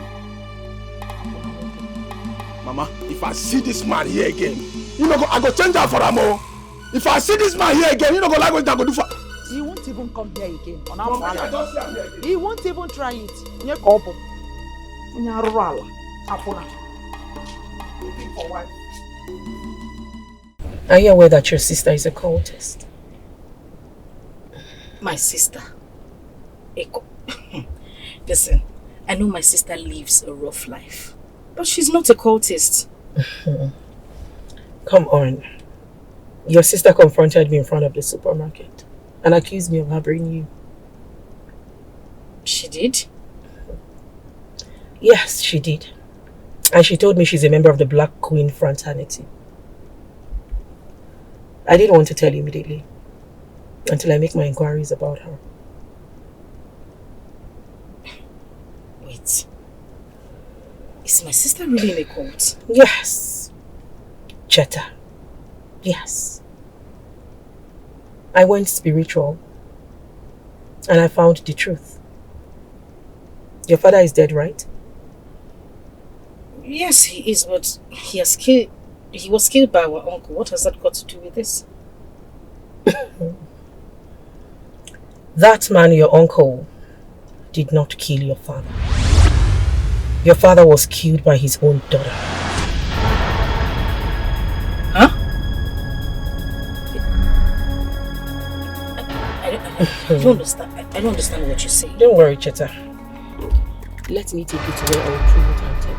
Mama, if I see this man here again, you know, I go change am for am o. If I see this man here again, you no go like wetin I go do for. He won't even come here again. He won't even try it. Onye ka ọ bụ? Onye arụrụ ala, akwụna. Looking for wife. Are you aware that your sister is a cultist? My sister? A cu- Listen, I know my sister lives a rough life, but she's not a cultist. Come on. Your sister confronted me in front of the supermarket and accused me of harboring you. She did? Yes, she did. And she told me she's a member of the Black Queen fraternity. I didn't want to tell you immediately until I make my inquiries about her. Wait. Is my sister really in a cult? Yes. Cheta. Yes. I went spiritual and I found the truth. Your father is dead, right? Yes, he is, but he has killed. He was killed by our uncle. What has that got to do with this? That man, your uncle, did not kill your father. Your father was killed by his own daughter. Huh? I, I, I, I don't understand. I, I don't understand what you say. Don't worry, Cheta. Let me take you to where I will prove it and tell you.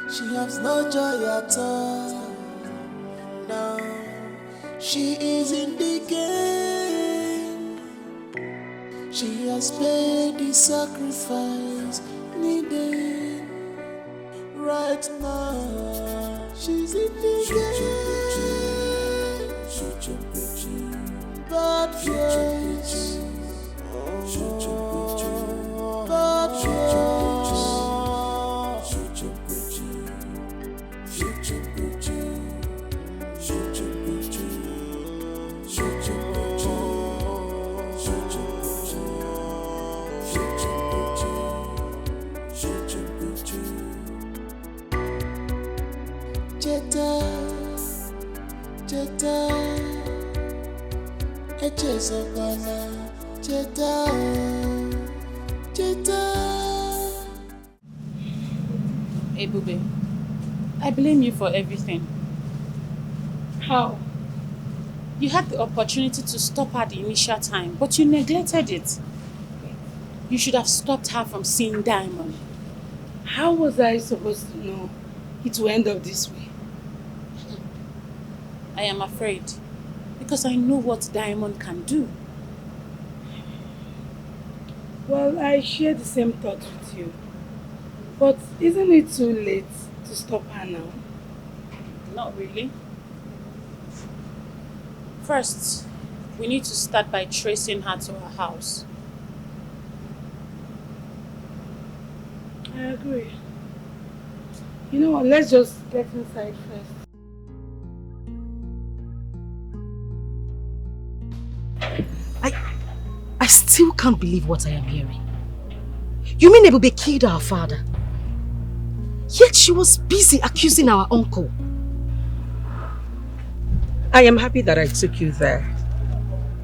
She has no joy at all. Now she is in the game. She has paid the sacrifice needed. Right now, she's in the game. Bad choice. Bad choice. Cheta, cheta, echezọkwana, cheta, cheta. Ebube, I blame you for everything. How? You had the opportunity to stop her the initial time, but you neglected it. You should have stopped her from seeing Diamond. How was I supposed to know it will end up this way? I am afraid, because I know what Diamond can do. Well, I share the same thought with you. But isn't it too late to stop her now? Not really. First, we need to start by tracing her to her house. I agree. You know what? Let's just get inside first. I, I still can't believe what I am hearing. You mean Ebube killed our father? Yet she was busy accusing our uncle. I am happy that I took you there.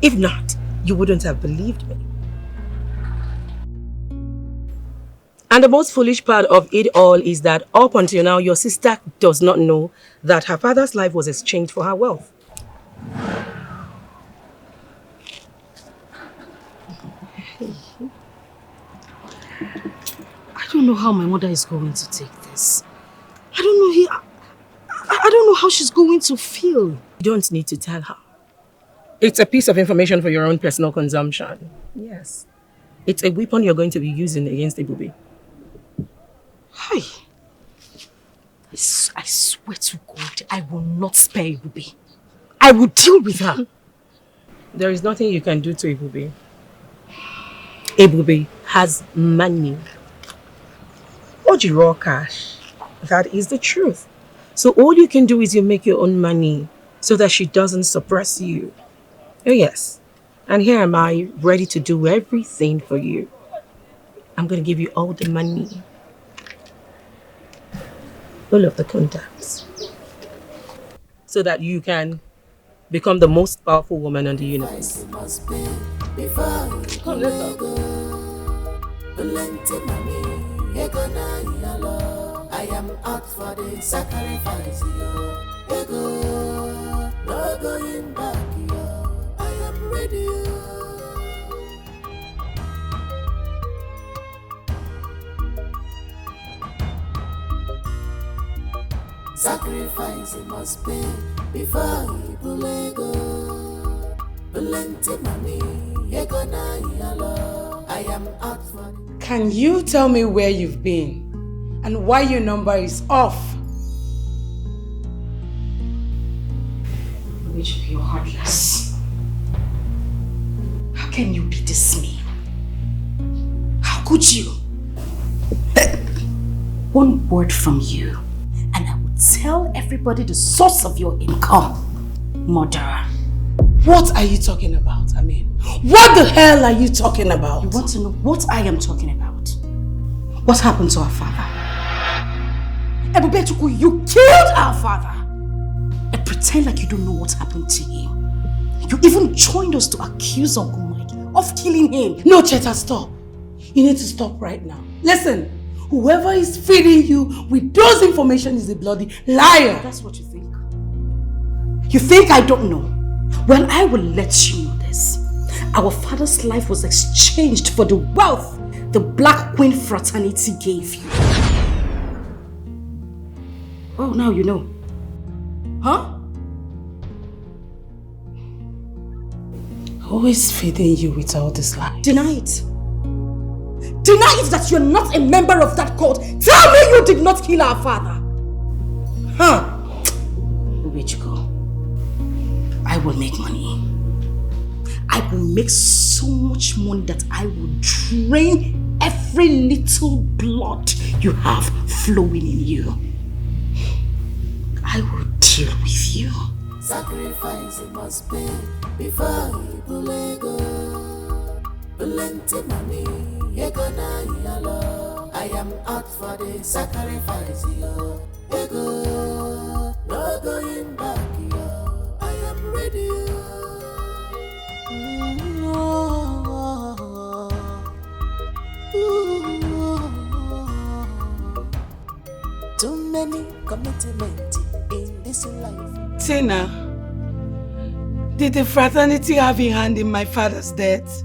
If not, you wouldn't have believed me. And the most foolish part of it all is that up until now, your sister does not know that her father's life was exchanged for her wealth. I don't know how my mother is going to take this. I don't know he, I, I don't know how she's going to feel. You don't need to tell her. It's a piece of information for your own personal consumption. Yes. It's a weapon you're going to be using against Ebube. Hi. I, s- I swear to God, I will not spare Ebube. I will deal with her. There is nothing you can do to Ebube. Ebube has money. Oji raw cash. That is the truth. So all you can do is you make your own money so that she doesn't suppress you. Oh yes. And here am I, ready to do everything for you. I'm going to give you all the money. All of the contacts. So that you can become the most powerful woman on the universe. I am out for the sacrifice, yo. Ego, no going back, yo. I am ready, yo. Sacrifice must pay before you go. Plenty money, ego na yalo. I am out for. Can you tell me where you've been and why your number is off? Which you're heartless. How can you be this mean? How could you? One word from you, and I will tell everybody the source of your income, murderer. What are you talking about? I mean, what the hell are you talking about? You want to know what I am talking about? What happened to our father? Ebube Chukwu, you killed our father. And pretend like you don't know what happened to him. You even joined us to accuse Uncle Mike of killing him. No, Cheta, stop. You need to stop right now. Listen, whoever is feeding you with those information is a bloody liar. That's what you think. You think I don't know? Well, I will let you know this. Our father's life was exchanged for the wealth the Black Queen fraternity gave you. Oh, now you know. Huh? Who is feeding you with all this lies? Deny it. Deny it that you're not a member of that cult. Tell me you did not kill our father. Huh? Where you go? I will make money. I will make so much money that I will drain every little blood you have flowing in you. I will deal with you. Sacrifice must pay before you go. Plenty money, ego na yalo. I am out for the sacrifice, yo. Ego, no going back, yo. I am ready, yo. Too many commitments in this life. Tina, did the fraternity have a hand in my father's death?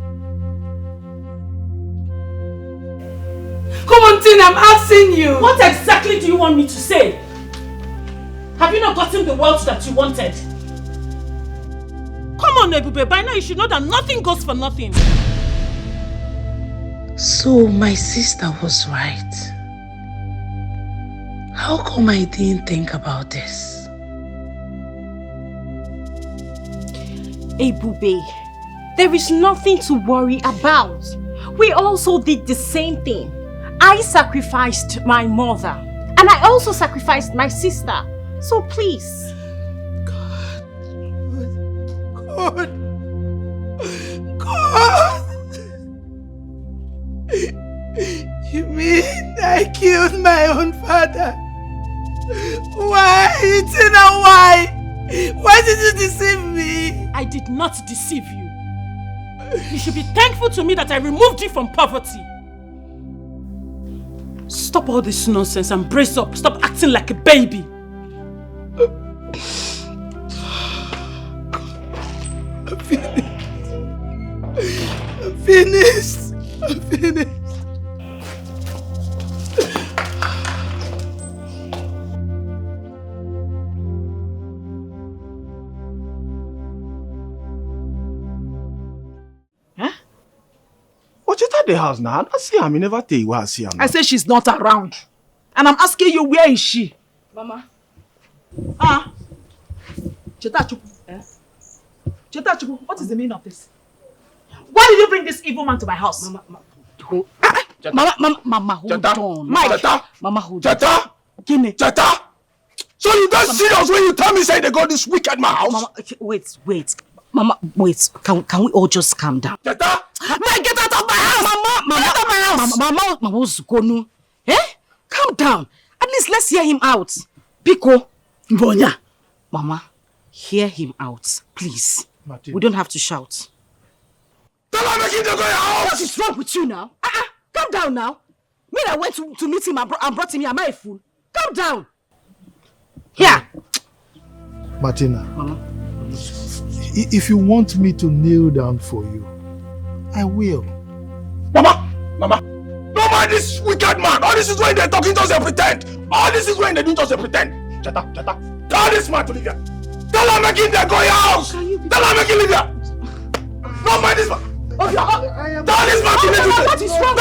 Come on, Tina, I'm asking you. What exactly do you want me to say? Have you not gotten the wealth that you wanted? Come on, Ebube, by now you should know that nothing goes for nothing. So my sister was right. How come I didn't think about this? Ebube, there is nothing to worry about. We also did the same thing. I sacrificed my mother, and I also sacrificed my sister. So please. God. God. God. You mean I killed my own father? Why? Tina, why? Why did you deceive me? I did not deceive you. You should be thankful to me that I removed you from poverty. Stop all this nonsense and brace up. Stop acting like a baby. I'm finished. I'm finished. I'm finished. Huh? Ochita the house now. I see him. He never tell you where I see him. I say she's not around. And I'm asking you, where is she? Mama. Ah. Cheta Chukwu. Eh? Cheta Chukwu, what is the meaning of this? Why did you bring this evil man to my house? Mama, ma Mama, mama, mama, hold Cheta. on. Mike, Cheta. Mama, hold Cheta. on. Cheta. Gini. Cheta. So you don't serious when you tell me say they got this wicked man house? Mama, wait, wait. Mama, wait. Can, can we all just calm down? Cheta. Mike, get out of my house. Mama, mama, get out of my house. Mama, mama, mama, mama, Eh? Calm down. At least let's hear him out. Biko. Mbonya. Mama, hear him out, please. Martin. We don't have to shout. Tell her make him go your house. What is wrong with you now? Uh-uh. Calm down now. Me that went to, to meet him and, br and brought him here. Am I a fool? Calm down. Here. Martina, Mama. If you want me to kneel down for you, I will. Mama! Mama! No mind this wicked man! All this is when they're talking just a pretend! All this is when they do just a pretend! Cheta, Cheta! Tell this man to leave here! Tell him make him go your house! Tell him make him leave here! No mind this man! Tell this man to leave here! What is wrong?